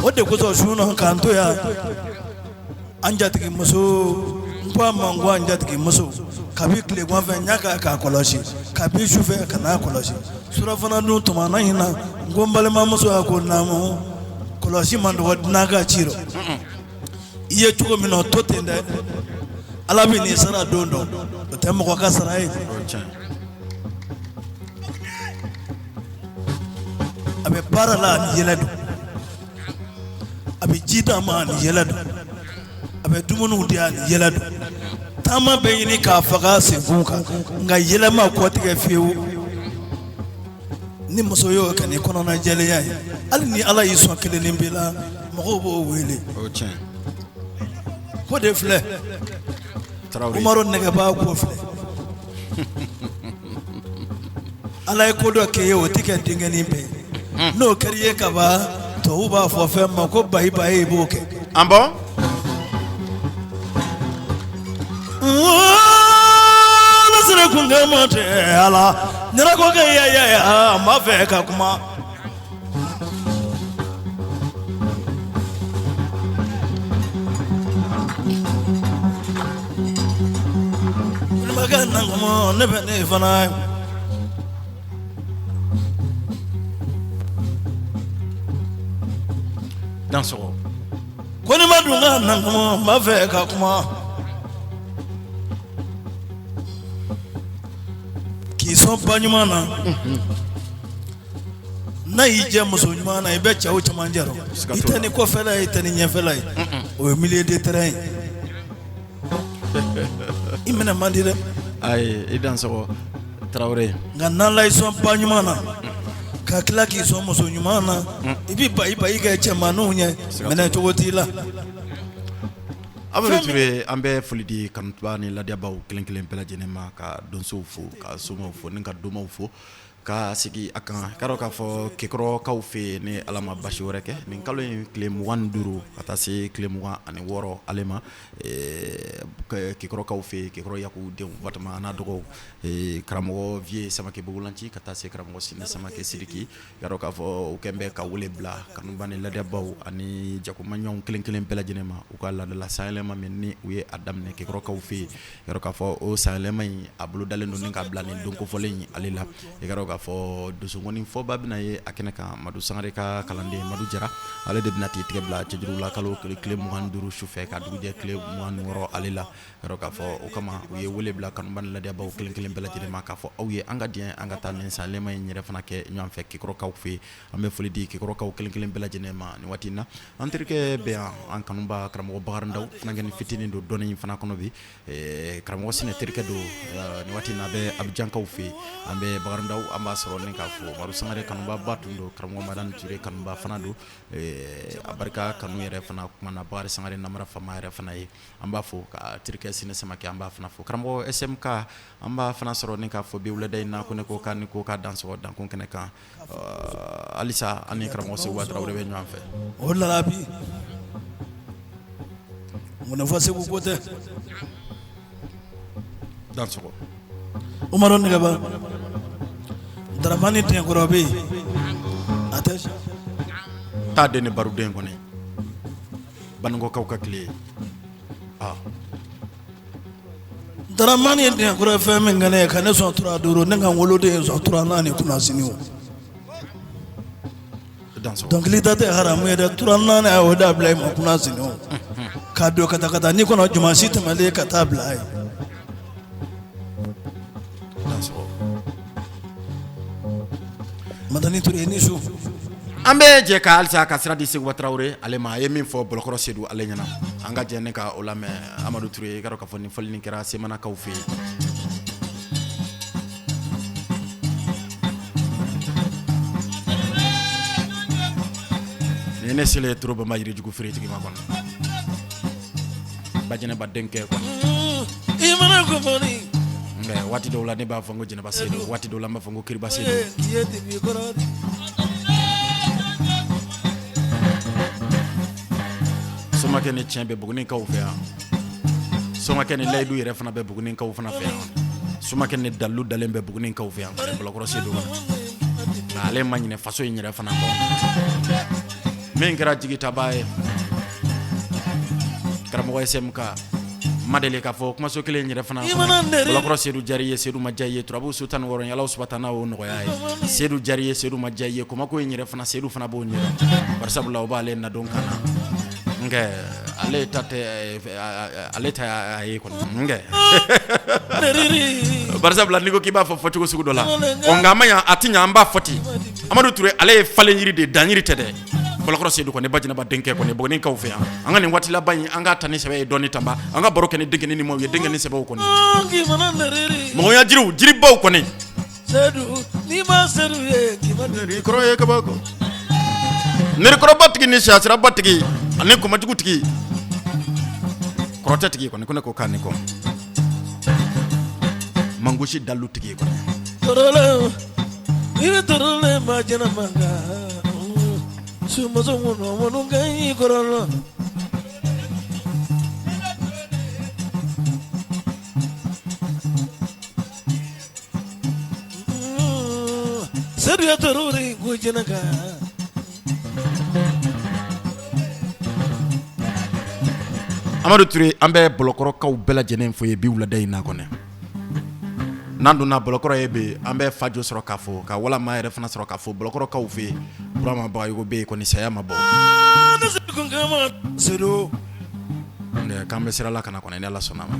O de kosɔn su na k'an to yan, an jatigi muso, n ko a ma, n ko an jatigi muso, kabi tilegan fɛ n y'a k'a kɔlɔsi, kabi sufɛ ka n'a kɔlɔsi, surafana dun tuma na in na, n ko n balimamuso, a ko naamu, kɔlɔsi man dɔgɔ dunan ka ci rɔ. I ye cogo min na, o to ten dɛ. Ala bɛ nin sara don dɔn, o tɛ mɔgɔ ka sara ye.
O tiɲɛ.
A bɛ baara la, a ni yɛlɛ don. A bɛ ji d'a ma, a ni yɛlɛ don. A bɛ dumuniw di, a ni yɛlɛ don. Taama bɛ ɲini k'a faga senkun kan, nka yɛlɛ ma kɔtigɛ fiyewu. Ni muso y'o kɛ ni kɔnɔna jɛlenya ye, hali ni Ala y'i sɔn kelennin b'i la, mɔgɔw b'o wele.
O tiɲɛ.
Ko de filɛ.
Tarawele.
Umaru Nɛgɛba ko filɛ. Ala ye ko dɔ k'e ye, o tɛ kɛ denkɛnin bɛɛ ye. N'o kɛra i ye kaban, tubabu b'a fɔ fɛn ma ko bayi bayi, i b'o kɛ.
An bɔn.
Ne sera kun kɛ ma tɛ ala ɲɛna ko kɛ ya ya ya, n b'a fɛ ka kuma. Balimakɛ na kuma, ne bɛ ne fana ye.
Dansɔgɔ.
Ko ni ma dun ka na kuma, n b'a fɛ ka kuma. K'i sɔn ba ɲuman na. N'a y'i jɛ muso ɲuman na, i bɛ cɛw caman jɛ
Siga
i
t'o
tɛ
la.
ni kɔfɛla ye, i tɛ ni ɲɛfɛla ye. O ye milieu de terrain ye, i minɛ man di dɛ.
Ayi, i dansɔgɔ Tarawele.
Nka n'Ala y'i sɔn ba ɲuman na, ka tila k'i sɔn muso ɲuman na, i bɛ bayi bayi kɛ cɛmanninw ɲɛ, minɛ cogo t'i la.
Amadu Ture, an bɛ foli di kanuba ni ladiyabaw kelen kelen bɛɛ lajɛlen ma, ka donsow fo, ka somaw fo ni ka domaw fo, ka sigi a kan ka dɔn k'a fɔ Kekɔrɔkaw fɛ yen, ni Ala ma basi wɛrɛ kɛ, nin kalo in tile 25 ka taa se tile 26 ale ma, Kekɔrɔkaw fɛ yen, Kekɔrɔ Yaku denw Batoma a n'a dɔgɔw, karamɔgɔ Vieux Samakɛ Bogolanci ka taa se karamɔgɔ Sinɛ Samakɛ Sidiki, ka dɔn k'a fɔ u kɛlen bɛ ka wele bila kanuba ni ladiyabaw ani jakumaɲɔgɔnw kelen kelen bɛɛ lajɛlen ma, u ka laadala sanyɛlɛma min ni u ye a daminɛ Kekɔrɔkaw fɛ yen. I ka dɔn k'a fɔ o sanyɛlɛma in a bolo dalen don ni ka bila nin don kofɔlen in ale la. I ka dɔn k'a fɔ donsongɔni fɔba bɛna ye a kɛnɛ kan, Madu Sangare ka kalanden Madu Jara, ale de bɛna t'i tigɛ bila cɛjuru la kalo tile 25 su fɛ ka dugujɛ tile 26 ale la. I ka dɔn k'a fɔ o kama u ye wele bila kanuba ni ladiyabaw kelen kelen bɛɛ lajɛlen ma, k'a fɔ aw ye an ka diɲɛ an ka taa nin sanyɛlɛma in yɛrɛ fana kɛ ɲɔgɔn fɛ Kekɔrɔkaw fɛ yen. An bɛ foli di Kekɔrɔkaw kelen kelen bɛɛ lajɛlen ma nin waati in na. An terikɛ bɛ yan, an kanuba karamɔgɔ Bakari Ndaw fana kɛ ni fitinin don dɔnni fana kɔnɔ bi, karamɔgɔ Sinɛ terikɛ don nin waati in na, a bɛ Abijankaw fɛ yen. An bɛ Bakari Ndaw, an b'a sɔrɔ ni k'a fo. Madu Sangare kanuba ba tun don, karamɔgɔ Madani Ture kanuba fana don, a barika kanu yɛrɛ fana kuma na Bakari Sangare namara fama yɛrɛ fana ye. An b'a fo ka terikɛ Sinɛ Samakɛ, an b'a fana fo. Karamɔgɔ SMK, an b'a fana sɔrɔ ni k'a fɔ bi wulada in na, ko ne ko k'a ni ko k'a dansɔgɔ dankun kɛnɛ kan. Halisa an ni karamɔgɔ Seguba Tarawele bɛ ɲɔgɔn fɛ.
O la bi munfɔ segu ko tɛ.
Dansɔgɔ.
Umaru Nɛgɛba, Daramani denkɔrɔ bɛ yen, a tɛ
taa den ni baroden kɔni Baninkɔkaw ka tile ye.
Daramani denkɔrɔ fɛn min kɛ ne ye ka ne sɔn tura duuru, ne ka n woloden sɔn tura naani kunasini o. Dɔnkili da tɛ haramu ye dɛ, tura naani a y'o da bila i ma kunasini o, k'a don ka taa ka taa n'i kɔnɔ jumasi tɛmɛlen ka taa bila a ye. Madani Ture, i ni su.
An bɛ jɛ ka halisa ka sira di Seguba Tarawele ale ma. A ye min fɔ Bɔlɔkɔrɔ Sedu ale ɲɛna, an ka jɛ ne ka o lamɛn. Amadu Ture, i ka dɔn k'a fɔ nin fɔli nin kɛra Semanakaw fɛ yen. Nin ye ne selen Turobama yirijugu feeretigi ma kɔnɔ, Bajɛnɛba denkɛ kɔnɔ.
I mana ko fɔli.
Nka waati dɔw la ne b'a fɔ n ko Jɛnɛba Sedu, waati dɔw la n b'a fɔ n ko Kiriba Sedu.
K'i ye dibi kɔrɔ.
Somakɛ ni tiɲɛ bɛ Bugunikaw fɛ yan, Somakɛ ni layidu yɛrɛ fana bɛ Bugunikaw fana fɛ yan, Somakɛ ni dalilu dalen bɛ Bugunikaw fɛ yan, Bɔlɔkɔrɔ Sedu kɔnɔ. Nka ale ma ɲinɛ faso in yɛrɛ fana kɔ, min kɛra jigitaba ye. Karamɔgɔ SMK ma deli k'a fɔ kumaso kelen yɛrɛ fana Bɔlɔkɔrɔ Sedu jari ye, Sedu ma diya i ye, turabu su 16 Ala subahana o nɔgɔya ye. Sedu jari ye, Sedu ma diya i ye, kɔmako in yɛrɛ fana Sedu fana b'o ɲɛ, barisabula o b'ale nadon kan na. Nka ale ta tɛ, ale ta a ye kɔni, nka barisabula n'i ko k'i b'a fɔ fɔcogo sugu dɔ la, ɔ nka a ma ɲa, a tɛ ɲa, an b'a fɔ ten. Amadu Ture, ale ye falen yiri de ye, dan yiri tɛ dɛ. Bɔlɔkɔrɔ Sedu kɔni, Bajɛnɛba denkɛ kɔni, Bugunikaw fɛ yan. An ka nin waati laban in, an k'a ta ni sɛbɛ ye dɔɔni tanba, an ka baro kɛ ni denkɛnin ni maaw ye, denkɛnin sɛbɛw kɔni, mɔgɔya jiriw, jiribaw kɔni. Kɔrɔ ye kabako nerikɔrɔba tigi ni siyasiraba tigi ani kɔmajugu tigi, kɔrɔtɛ tigi kɔni, ko ne ko k'a ni kɔ mangosi dalu tigi kɔni.
I bɛ tɔrɔlen ma jɛnɛma kan sumuso minnu kɛ i kɔrɔ la. Sedu ya tɔrɔ ko jɛnɛ kan.
Amadu Ture, an bɛ Bɔlɔkɔrɔkaw bɛɛ lajɛlen fo ye bi wulada in na kɔnɔ. N'an donna Bɔlɔkɔrɔ ye bi, an bɛ Fajo sɔrɔ k'a fo, ka Walama yɛrɛ fana sɔrɔ k'a fo Bɔlɔkɔrɔkaw fɛ yen. Burama Bagayogo bɛ yen kɔni, saya ma bɔ.
Sedu
k'an bɛ sira la ka na kɔni, ni Ala sɔnna a ma.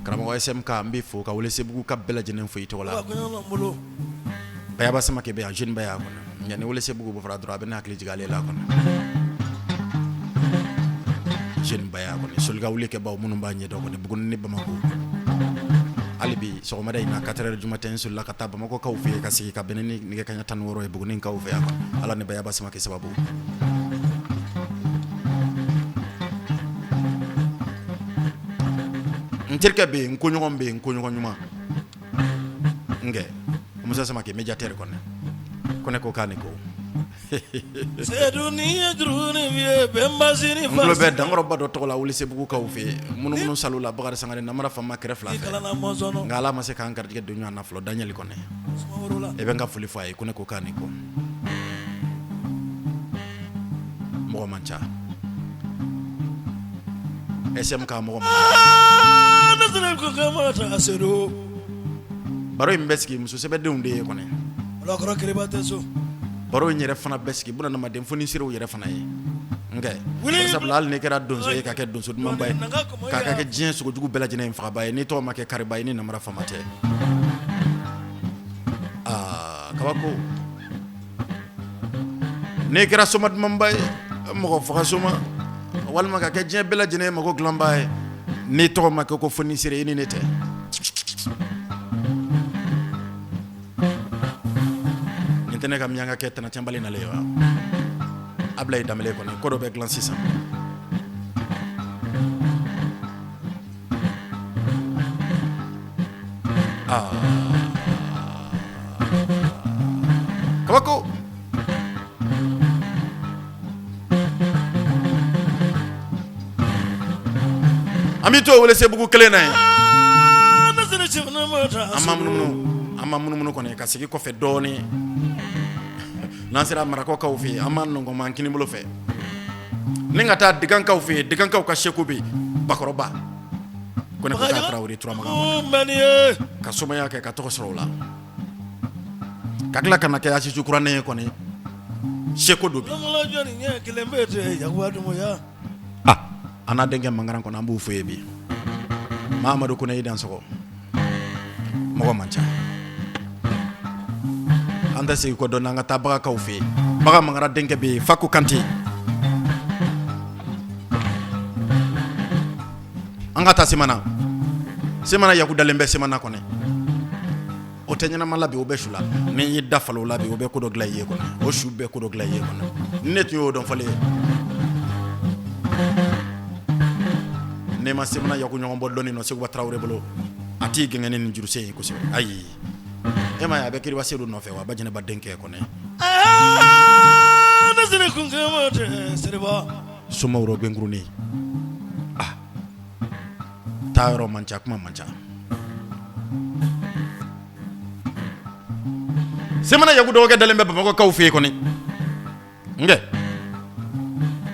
Karamɔgɔ SMK, n b'i fo ka Welesebugu ka bɛɛ lajɛlen fo i tɔgɔ la. Bayaba Samakɛ bɛ yan, jeune Baya kɔnɔ. Nka ni Welesebugu bɔra dɔrɔn, a bɛ ne hakili jigin ale la kɔnɔ. Jeune Baya kɔni, solika wuli kɛbaw minnu b'a ɲɛdɔn kɔni, Buguni ni Bamakɔ. Hali bi sɔgɔmada in na 4 heures du matin, n solila ka taa Bamakɔkaw fɛ yen ka sigi ka bɛn ni nɛgɛ kanɲɛ 16 ye Bugunikaw fɛ yan. Ala ni Bayaba Samakɛ sababu. N terikɛ bɛ yen, n koɲɔgɔn bɛ yen, n koɲɔgɔn ɲuman. N kɛ Musa Samakɛ médiateur kɔnɛ ko ne ko k'a ni ko.
Sedu ni ye juru ye bɛnba
n tulo bɛ dankɔrɔba dɔ tɔgɔ la Welesebugukaw fɛ yen, munumunu salo la Bakari Sangare namara faama kɛrɛ fila fɛ, nka Ala ma se k'an garijɛgɛ don ɲɔgɔn na fɔlɔ. Daniel kɔnɛ, e bɛ n ka foli fɔ a ye ko ne ko k'a ni ko. Mɔgɔ man ca SM ka mɔgɔ man
ca.
Baro in bɛ sigi muso sɛbɛdenw de ye kɔnɛ. Baro in yɛrɛ fana bɛ sigi bunadamaden foniserew yɛrɛ fana ye. Nka sabula hali n'i kɛra donso ye ka kɛ donso dumanba ye, k'a ka kɛ diɲɛ sogojugu bɛɛ lajɛlen fagaba ye, n'i tɔgɔ ma kɛ kariba ye, ni namara faama tɛ. Aa kabako. N'i kɛra soma dumanba ye, mɔgɔ faga soma, walima ka kɛ diɲɛ bɛɛ lajɛlen mako dilanba ye, n'i tɔgɔ ma kɛ ko fonisere, i ni ne tɛ. Nin tɛ ne ka miyanka kɛ tana cɛbali nalen ye wa? Ablaye Danbele kɔni ko dɔ bɛ dilan sisan. Aa kabako. An bɛ to Welesebugu kelen na yen. An ma munumunu kɔni ka segin kɔfɛ dɔɔnin. N'an sera Marakɔkaw fɛ yen, an b'an nɔngɔnma kinibolo fɛ ni ka taa Degankaw fɛ yen. Degankaw ka seku bɛ yen, Bakɔrɔba ko ne ko k'a Tarawele Turamagan ka somaya kɛ ka tɔgɔ sɔrɔ o la, ka tila ka na kɛ Asizu kurannen ye kɔni, seko don bi. Ah, an n'a denkɛ mankaran kɔnɔ, an b'u fo yen bi. Mahamadu Kone, i dansɔgɔ. Mɔgɔ man ca. An tɛ segin kɔ dɔɔnin, an ka taa Bagakaw fɛ yen. Baga Mangara denkɛ bɛ yen, Faku Kante. An ka taa Semana. Semana Yaku dalen bɛ Semana kɔnɔ. O tɛ ɲɛnama la bi, o bɛ su la. Ni y'i da falen o la bi, o bɛ ko dɔ dilan i ye kɔnɔ. O su bɛ ko dɔ dilan i ye kɔnɔ. Ni ne tun y'o dɔn fɔlen ye, n'i ma Semana Yaku ɲɔgɔn bɔ dɔnni nɔ Seguba Tarawele bolo, a t'i gɛngɛ ni nin jurusen ye kosɛbɛ. Ayi, e ma ye a bɛ Kiriba Sedu nɔfɛ wa? Ba Jɛnɛba denkɛ kɔnɛ. Sumaworo gɛnkurunin. Ah, taa yɔrɔ man ca, kuma man ca. Semana Yaku dɔgɔkɛ dalen bɛ Bamakɔkaw fɛ yen kɔni. N kɛ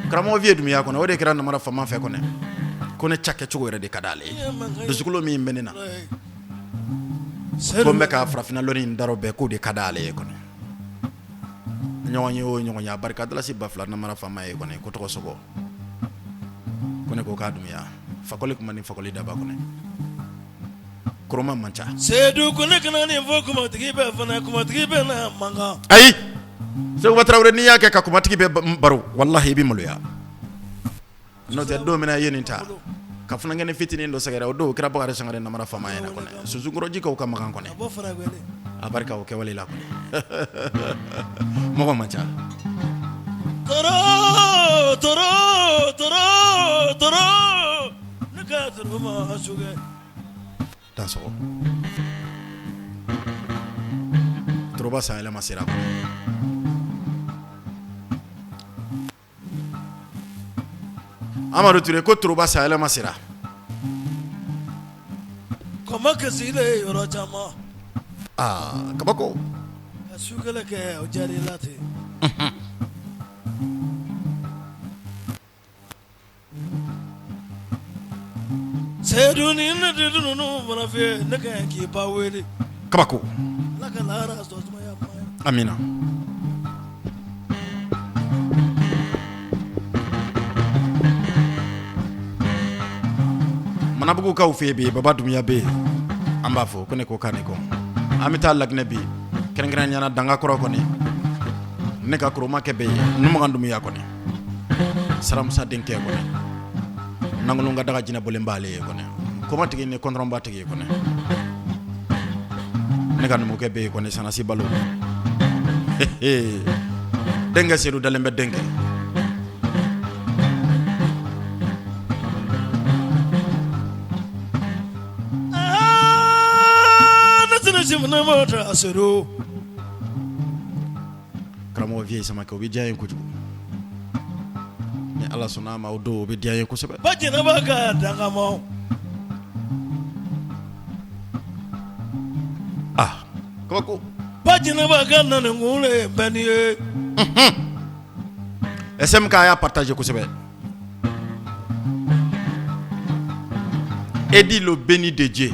karamɔgɔ Viye Dunbiya kɔnɔ, o de kɛra namara faama fɛ kɔnɛ. Ko ne ca kɛcogo yɛrɛ de ka d'ale ye, dusukolo min bɛ ne na, ko n bɛ ka farafinna lɔnni in darɔ bɛɛ, k'o de ka d'ale ye kɔnɛ. Ɲɔgɔn ye o ɲɔgɔn ye, a barika dalasi 2000 namara faama ye kɔnɛ, ko tɔgɔ sɔgɔ ko ne ko k'a Dunbiya fakɔli kuma ni fakɔli daba kɔnɛ, koroma man ca.
Sedu ko ne kana nin fɔ kumatigi bɛɛ fana, kumatigi bɛ na mankan.
Ayi, Seguba Tarawele, n'i y'a kɛ ka kumatigi bɛɛ baro, walahi i bɛ maloya. N'o tɛ, don min na i ye nin ta ka funankɛnin fitinin dɔ sɛgɛrɛ, o don o kɛra Bakari Sangare namara faama ye kɔnɛ. Sunsunkɔrɔjikaw ka makan kɔnɛ, a barika o kɛwale la kɔnɛ, mɔgɔ man ca.
Toro toro toro toro ne ka toro ma sokɛ.
Dansɔgɔ. Toroba san yɛlɛma sera kɔnɔ. Amadu Ture ko Toroba san yɛlɛma sera.
Kɔmɔ kɛsilen yɔrɔ caman.
Aa kabako.
Ka su kelen kɛ o diyara i la ten. Sedu ni ne den ninnu fana fɛ ne ka k'i ba wele.
Kabako. Ala ka
lahara sɔn sumaya ma ye.
Amina. Manabugukaw fɛ yen bi, Baba Dunbiya bɛ yen, an b'a fɔ ko ne ko k'a ni kɔ. An bɛ taa Laginɛ bi. Kɛrɛnkɛrɛnnenya la Dangakɔrɔ kɔni, ne ka koromakɛ bɛ yen, Numakan Dunbuya kɔni, Saramusa denkɛ kɔni, Nankolon ka daga jinɛ bɔlen b'ale ye kɔni, kɔmatigi ni kɔntɔrɔnba tigi ye kɔni, ne ka numukɛ bɛ yen kɔni, Sanasi Balo, denkɛ Sedu dalen bɛ denkɛ. Karamɔgɔ Vieux Samakɛ o bɛ diya n ye kojugu ni Ala sɔnna a ma o don o bɛ diya n ye kosɛbɛ.
Ba jɛnɛba ka dangama.
Ah kabako.
Ba jɛnɛba ka na ni kun le bɛ ni ye.
SMK y'a partager kosɛbɛ. Edi le béni de Dieu.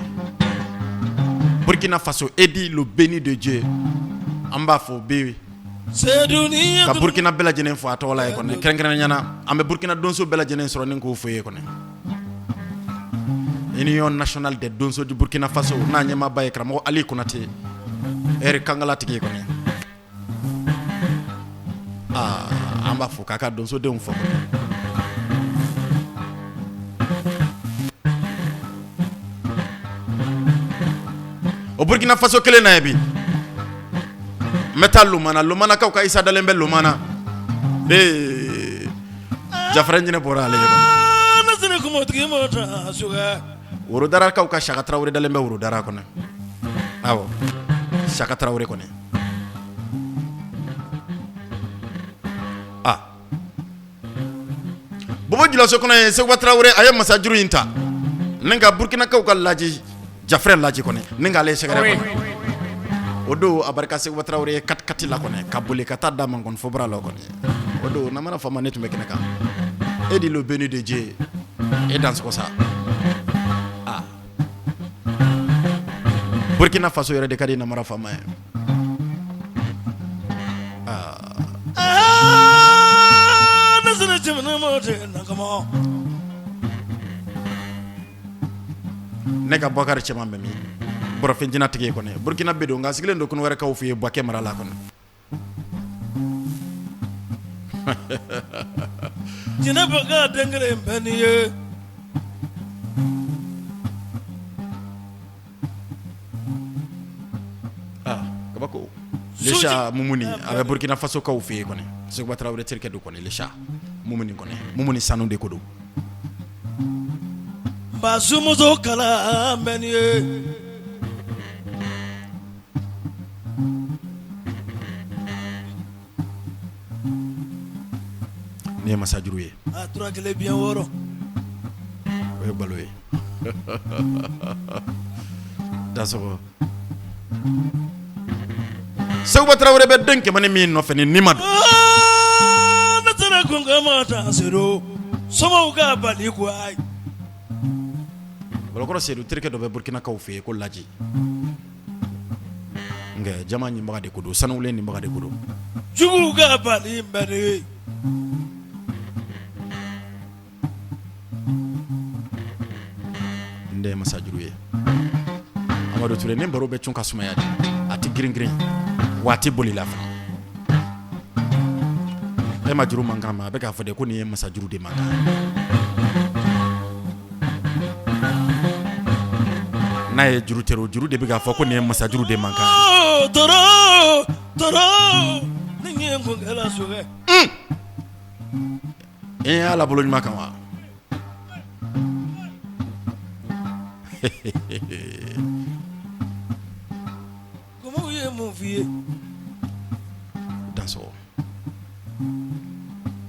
Burkina Faso Edi le béni de Dieu. An b'a fɔ bɛ ka Burkina bɛɛ lajɛlen fo a tɔgɔ la ye kɔni kɛrɛnkɛrɛnnenya la an bɛ Burkina donso bɛɛ lajɛlen sɔrɔ ni k'o fo ye kɔni. Union nationale des donso du Burkina Faso n'a ɲɛmaaba ye karamɔgɔ Ali Konate hɛrɛ kankala tigi ye kɔni. Aa an b'a fo k'a ka donsodenw fo o Burkina Faso kelen na ye bi n bɛ taa Lomana Lomanakaw ka Isa dalen bɛ Lomana ee Jafɛrɛ ɲinɛ bɔra ale ye Worodarakaw ka Saka Tarawele dalen bɛ Worodara kɔnɔ awɔ Saka Tarawele kɔni aa Bobo Julaso kɔnɔ yen Seguba Tarawele a ye masajuru in ta ni ka Burukinakaw ka laji Jafɛrɛ laji kɔni ni k'ale sɛgɛrɛ kɔni o don a barika Seguba Tarawele ye katikati la kɔni ka boli ka taa da mankɔni fɔbara la kɔni o don namara faama ne tun bɛ kɛnɛ kan Edi le béni de Dieu e dansɔgɔ sa aa Burkina Faso yɛrɛ de ka di namara faama ye ne ka Bɔkari cɛman bɛ min bɔrɔfin jinɛ tigi ye kɔni Burkina bɛ don nka sigilen don Kɔnɔwɛrɛkaw fɛ yen Buwakɛ mara la kɔni
Jinɛba ka den kelen bɛ nin ye
Kabako Lecha Mumuni a bɛ Burkina Faso kaw fɛ yen kɔni Seguba Tarawele terikɛ don kɔni Lecha Mumuni kɔni Mumuni sanu de ko don
Ba sumuso kala bɛ nin ye
Nin ye masajuru ye
a tura kelen biɲɛ wɔɔrɔ
o ye balo ye dansɔgɔ Seguba Tarawele bɛ den kɛmɛ min nɔfɛ ni ni ma don
ne sera kun ma taa somaw ka bali ko ayi
Bolokɔrɔ Sedu terikɛ dɔ bɛ Burukinakaw fɛ yen ko Laji nka jama ɲinbaga de ko don sanuwulen ɲinbaga de ko don
juguw ka bali bɛ ne
N de ye masajuru ye Amadu Ture ni baro bɛ cun ka sumaya de a tɛ girin girin wa a tɛ boli la fana e ma juru mankan mɛn a bɛ k'a fɔ de ko nin ye masajuru de mankan n'a ye juru teri juru de bɛ k'a fɔ ko nin ye masajuru de mankan
ni ye kunkɛla sokɛ
e y'a la bolo ɲuman kan wa
Kumaw ye mun f'i ye
dansɔgɔ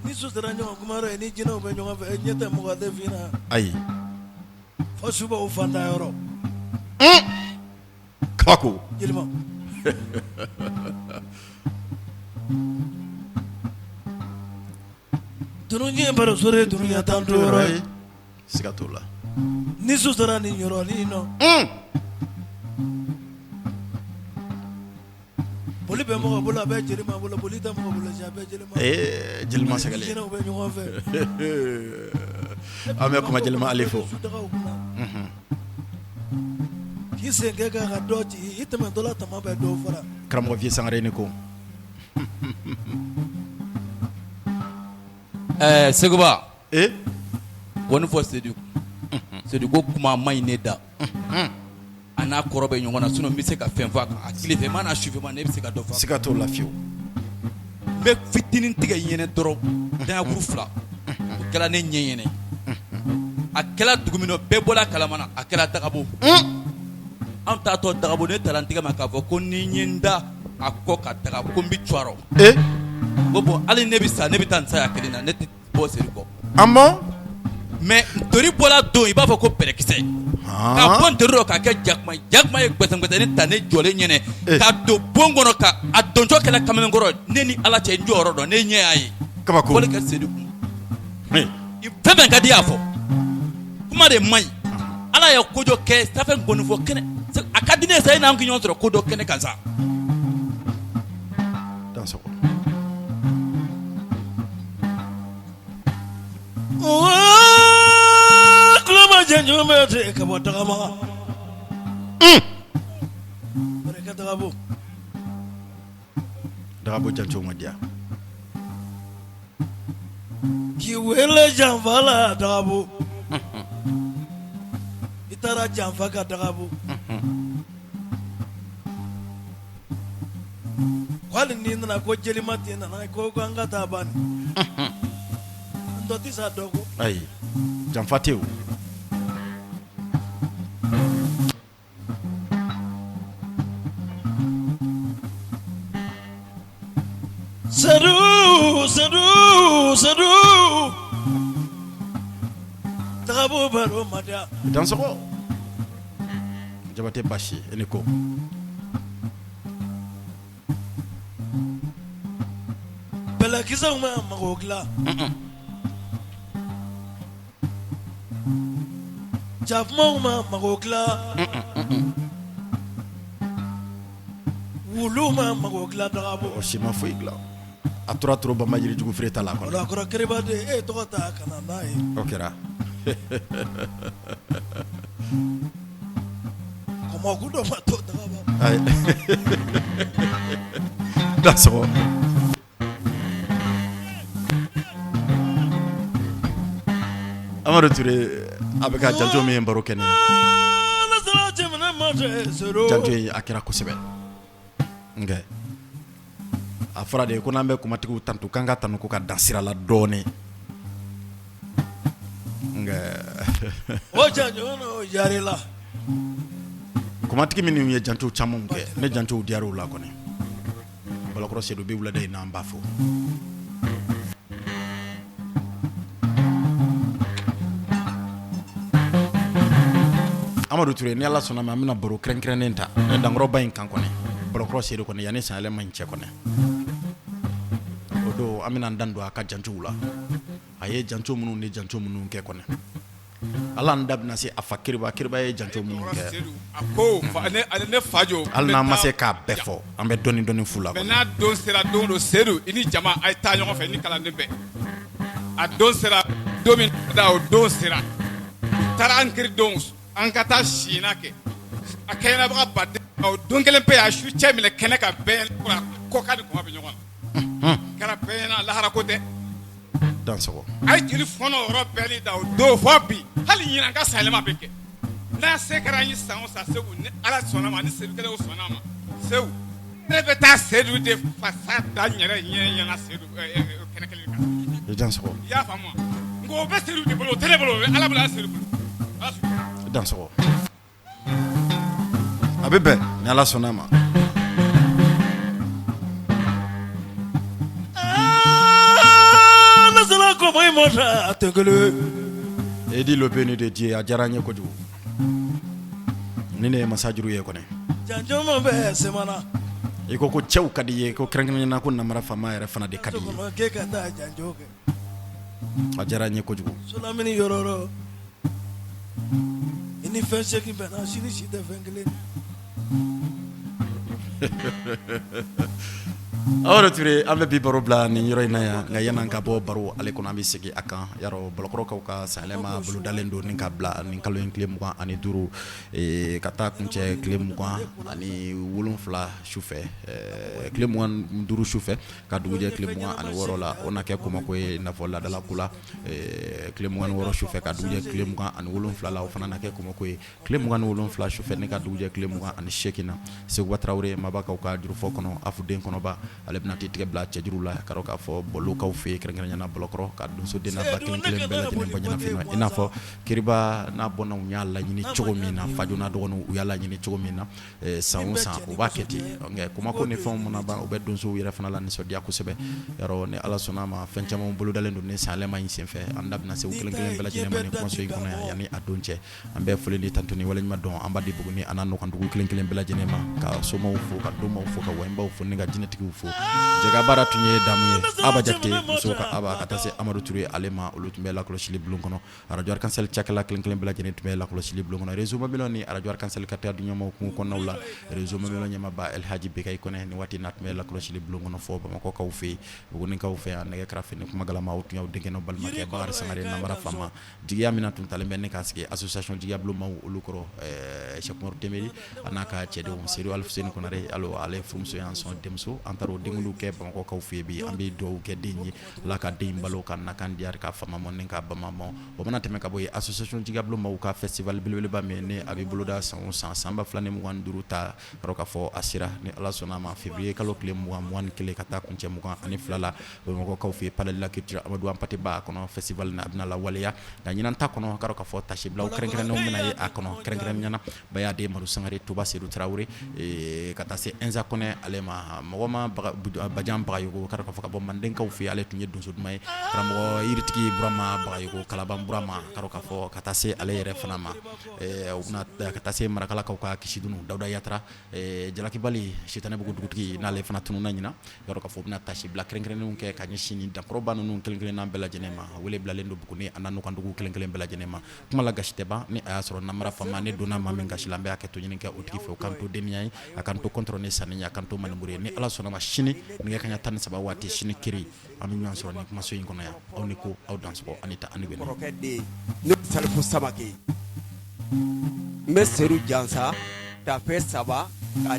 ni su sera ɲɔgɔn kuma ye ni jinɛw bɛ ɲɔgɔn fɛ ɲɛ tɛ mɔgɔ tɛ fin na
ayi
fo subaw fanda yɔrɔ
kabako
jeliba dunun baro sɔrɔ ye dunya tan to yɔrɔ ye
siga t'o la
ni su sera nin yɔrɔnin nɔ boli bɛ mɔgɔ bolo a bɛ jelima bolo boli tɛ mɔgɔ bolo a bɛ jelima
ee jelima sɛgɛlen
jinɛw bɛ ɲɔgɔn fɛ
an bɛ kuma jelima ale fo
k'i K'i sen kɛ ka dɔ ci i tɛmɛtɔla tama bɛ dɔ fara.
Karamɔgɔ Vieux Sangare ni ko.
Ɛɛ Seguba.
Ee.
Gɔni fɔ Sedu. Sedu ko kuma man ɲi ne da. A n'a kɔrɔ bɛ ɲɔgɔn na sinon n bɛ se ka fɛn fɔ a kan a tilefɛma n'a sufɛma ne bɛ se ka dɔ fɔ a kan.
Siga t'o la fiyewu.
N bɛ fitinin tigɛ i ɲɛnɛ dɔrɔn daɲɛkuru fila o kɛra ne ɲɛ ɲɛnɛ a kɛra dugu min na bɛɛ bɔra a kalama na a kɛra Dagabo an taatɔ Dagabo ne taara n tɛgɛ ma k'a fɔ ko ni n ye n da a kɔ ka Dagabo ko n bɛ cɔrɔ ko bon hali ne bɛ sa ne bɛ taa nin saya kelen na ne tɛ bɔ Sedu kɔ
ah bon
mais ntori bɔra don i b'a fɔ ko bɛlɛkisɛ ka bɔ ntori rɔ k'a kɛ jakuma ye jakuma ye gbɛsɛngbɛsɛnnin ta ne jɔlen ɲɛnɛ ka don bon kɔnɔ ka a dontɔ kɛra kamalenkɔrɔ ne ni Ala cɛ n jɔyɔrɔ dɔn ne ɲɛ y'a ye
kabako
fɔli kɛ Sedu kun fɛn fɛn ka di y'a fɔ kuma de man ɲi Ala ye ko dɔ kɛ sanfɛ gɔnifɔ kɛnɛ a ka di ne ye sa e n'an ka ɲɔgɔn sɔrɔ ko dɔ kɛnɛ kan sa
dansɔgɔ
Kuloma jɛnjɔn bɛ ten ka bɔ tagama barika Dagabo
Dagabo jancow ma diya
k'i wele janfa la Dagabo i taara janfa ka Dagabo hali n'i nana ko jelima tɛ nana ko an ka taa ban n dɔ tɛ sa dɔ kɔ
ayi janfa tɛ o
Sedu Sedu Sedu Dagabo baro ma diya
dansɔgɔ Jabate Basi i ni ko
Bɛlɛkisɛw ma mago dilan jakumaw ma mago dilan wuluw ma mago dilan Dagabo
o si ma foyi dilan a tora toro banba jirijugu feere ta la kɔnɔ
kɔrɔ keriba de e ye tɔgɔ ta ka na n'a ye
o kɛra
kɔmɔku dɔ ma to Dagabo
ayi dansɔgɔ Amadu Ture a bɛ ka janjo min baro kɛ nin ye janjo in a kɛra kosɛbɛ nka a fɔra de ko n'an bɛ kumatigiw tantu k'an ka tanu ko ka dan sira la dɔɔnin nka
o janjo n'o jarila
kumatigi minnu ye janjo caman kɛ ne janjow diyara u la kɔni Balakɔrɔ Sedu bi wulada in na an b'a fo Amadu Ture ni Ala sɔnna ma an bɛna baro kɛrɛnkɛrɛnnen ta ne dankɔrɔba in kan kɔni Balakɔrɔ Sedu kɔni yanni sanyɛlɛma in cɛ kɔni o don an bɛna an dan don a ka janjow la a ye janjo minnu ni janjo minnu kɛ kɔni ala an da bɛna se a fa Kiriba Kiriba ye janjo minnu kɛ
a ko ne fa jo
hali n'an ma se k'a bɛɛ fɔ an bɛ dɔɔnin dɔɔnin f'u la
mais n'a don sera don don Sedu i ni jama a ye taa ɲɔgɔn fɛ ni kalanden bɛɛ a don sera don min da o don sera u taara an kiri don an ka taa sina kɛ a kɛɲɛnabaga baden o don kelen pe a su cɛ minɛ kɛnɛ ka bɛɛ kɔ ka di kuma bɛ ɲɔgɔn na kɛra bɛɛ ɲɛna lahara ko tɛ
dansɔgɔ
a ye jeli fɔɔnɔ o yɔrɔ bɛɛ ni da o don fɔ bi hali ɲinan ka sanyɛlɛma bɛ kɛ n'a se kɛra an ye san o san Segu ni Ala sɔnna ma ni Sedu kɛlɛw sɔnna ma Segu ne bɛ taa Sedu de fasa da n yɛrɛ ɲɛ ɲɛna Sedu kɛnɛ kelen kan
i dansɔgɔ
i y'a faamu wa nka o bɛ Sedu de bolo o tɛ ne bolo o bɛ Ala bolo a Sedu bolo Ala sɔnna.
I dansɔgɔ a bɛ bɛn ni Ala sɔnna a ma Edi le béni de Dieu a diyara n ye kojugu ni ne ye masajuru ye kɔni i ko ko cɛw ka di i ye ko kɛrɛnkɛrɛnnenya na ko namara faama yɛrɛ fana de ka di i ye a diyara n ye kojugu
I ni fɛn segin bɛnna si ni si tɛ fɛn kelen.
Amadu Ture, an bɛ bi baro bila nin yɔrɔ in na yan. Nka yan'an ka bɔ baro ale kɔnɔ, an bɛ segin a kan yarɔ. Bɔlɔkɔrɔkaw ka sanyɛlɛma bolodalen don ni ka bila nin kalo in tile 25, ka taa kuncɛ tile 27 sufɛ, tile 25 sufɛ ka dugujɛ tile 26 la. O na kɛ komako ye i n'a fɔ laadala ko la. Tile 26 sufɛ ka dugujɛ tile 27 la, o fana na kɛ komako ye. Tile 27 sufɛ ne ka dugujɛ tile 28 na, Seguba Tarawele, mabakaw ka jurufɔ kɔnɔ, afuden kɔnɔba, ale bɛna t'i tigɛ bila cɛjuru la ka k'a fɔ bɔlɔkaw fɛ yen, kɛrɛnkɛrɛnya Bɔlɔkɔrɔ ka donsoden ba kelen kelen bɛɛ lajɛlen bɔ ɲɛnafin, i n'a fɔ Kiriba n'a bɔnnaw y'a laɲini cogo min na, Fajuna dɔgɔninw u y'a laɲini cogo min na. San o san u b'a kɛ ten. Nka komako ni fɛnw mana ban, u bɛ donsow yɛrɛ fana la nisɔndiya kosɛbɛ yarɔ. Ni Ala sɔnna a ma, fɛn caman bolodalen don ni sanyɛlɛma in senfɛ. An da bɛna se u kelen kelen bɛɛ lajɛlen ma ni kumaso in kɔnɔ yan. Yanni a don cɛ, an bɛ foli ni tantuni waleɲuman dɔn an b'a di Buguni a n'a nɔkandugu kelen kelen bɛɛ lajɛlen ma, ka somaw fo, ka domaw fo, ka wayibaw fo ni ka jinɛtigiw fo. Jɛka baara tun ye damu ye Aba Jakite, musow ka Aba, ka taa se Amadu Ture ale ma, olu tun bɛ lakɔlɔsili bulon kɔnɔ. Arajo Arc-en-Ciel cakɛla kelen kelen bɛɛ lajɛlen tun bɛ lakɔlɔsili bulon kɔnɔ. Réseau Mamelon ni arajo Arc-en-Ciel ka taa ɲɛmaw kungo kɔnɔnaw la, réseau Mamelon ɲɛmaaba Elhaji Bekayi Kɔnɛ, ni waati n'a tun bɛ lakɔlɔsili bulon kɔnɔ fɔ Bamakɔkaw fɛ yen, Bugunikaw fɛ yan. Nɛgɛ karafe ni kuma galama, o tun y'aw denkɛ n'aw balimakɛ Bakari Sangare Namara Fama. Jigiya min tun talen bɛ ne k'a sigi association jigiya bulon maaw olu kɔrɔ, Sɛki Umaru Tɛnbeli a n'a ka cɛdenw, Sedu Alifuseni Konare, ale furumuso y'an sɔn denmuso. An taara o denkundiw kɛ Bamakɔkaw fɛ yen bi. An bɛ dugawu kɛ den ye, Ala ka den in balo ka nakan diya, ka fama mɔ ni ka bama mɔ. O mana tɛmɛ ka bɔ yen, association jigiya bulon maaw ka festival belebeleba min ni a bɛ boloda san o san, san 2025 ta k'a fɔ a sera, ni Ala sɔnna a ma, février kalo tile 20, 21 ka taa kuncɛ 22 la, Bamakɔkaw fɛ yen, palais de la culture Amadu Hampâté Bâ kɔnɔ, festival a bɛna lawaleya. Nka ɲinan ta kɔnɔ, k'a fɔ tasibilaw kɛrɛnkɛrɛnnenw bɛna ye a kɔnɔ, kɛrɛnkɛrɛnnenya na Bayaden Madu Sangare, Tuba Sedu Tarawele, ka taa se Ɛnza Kɔnɛ ale ma, mɔgɔ ma Bajan Bagayogo, k'a fɔ ka bɔ Mandenkaw fɛ, ale tun ye donso duman ye, karamɔgɔ yiritigi Burama Bagayogo, Kalaban Burama, k'a fɔ ka taa se ale yɛrɛ fana ma, u bɛna ka taa se Marakalakaw ka Kisidunu Dawuda Yatara, jalakibali Sitanɛbugu dugutigi, n'ale fana tununna ɲinan, yɔrɔ k'a fɔ u bɛna tasibila kɛrɛnkɛrɛnnenw kɛ ka ɲɛsin nin dankɔrɔba ninnu kelen kelenna bɛɛ lajɛlen ma. Wele bilalen don Buguni a n'a nɔkandugu kelen kelen bɛɛ lajɛlen ma. Kuma la gasi tɛ ban. Ni a y'a sɔrɔ namara faama ne donna maa min gasi la, an bɛ hakɛto ɲini kɛ o tigi fɛ. O k'an to denya ye, a k'an to kɔntɔrɔn ni sanni ye, a k'an to manimuru ye. Ni Ala sɔnna ma, sini nɛgɛ kanɲɛ 13 waati, sini kiri, an bɛ ɲɔgɔn sɔrɔ nin kumaso in kɔnɔ yan. Aw ni ko, aw dansɔgɔ ani ta ani wele.
Kɔrɔkɛ den ne Salifu Samake, n bɛ Sedu Jansa tafe saba ka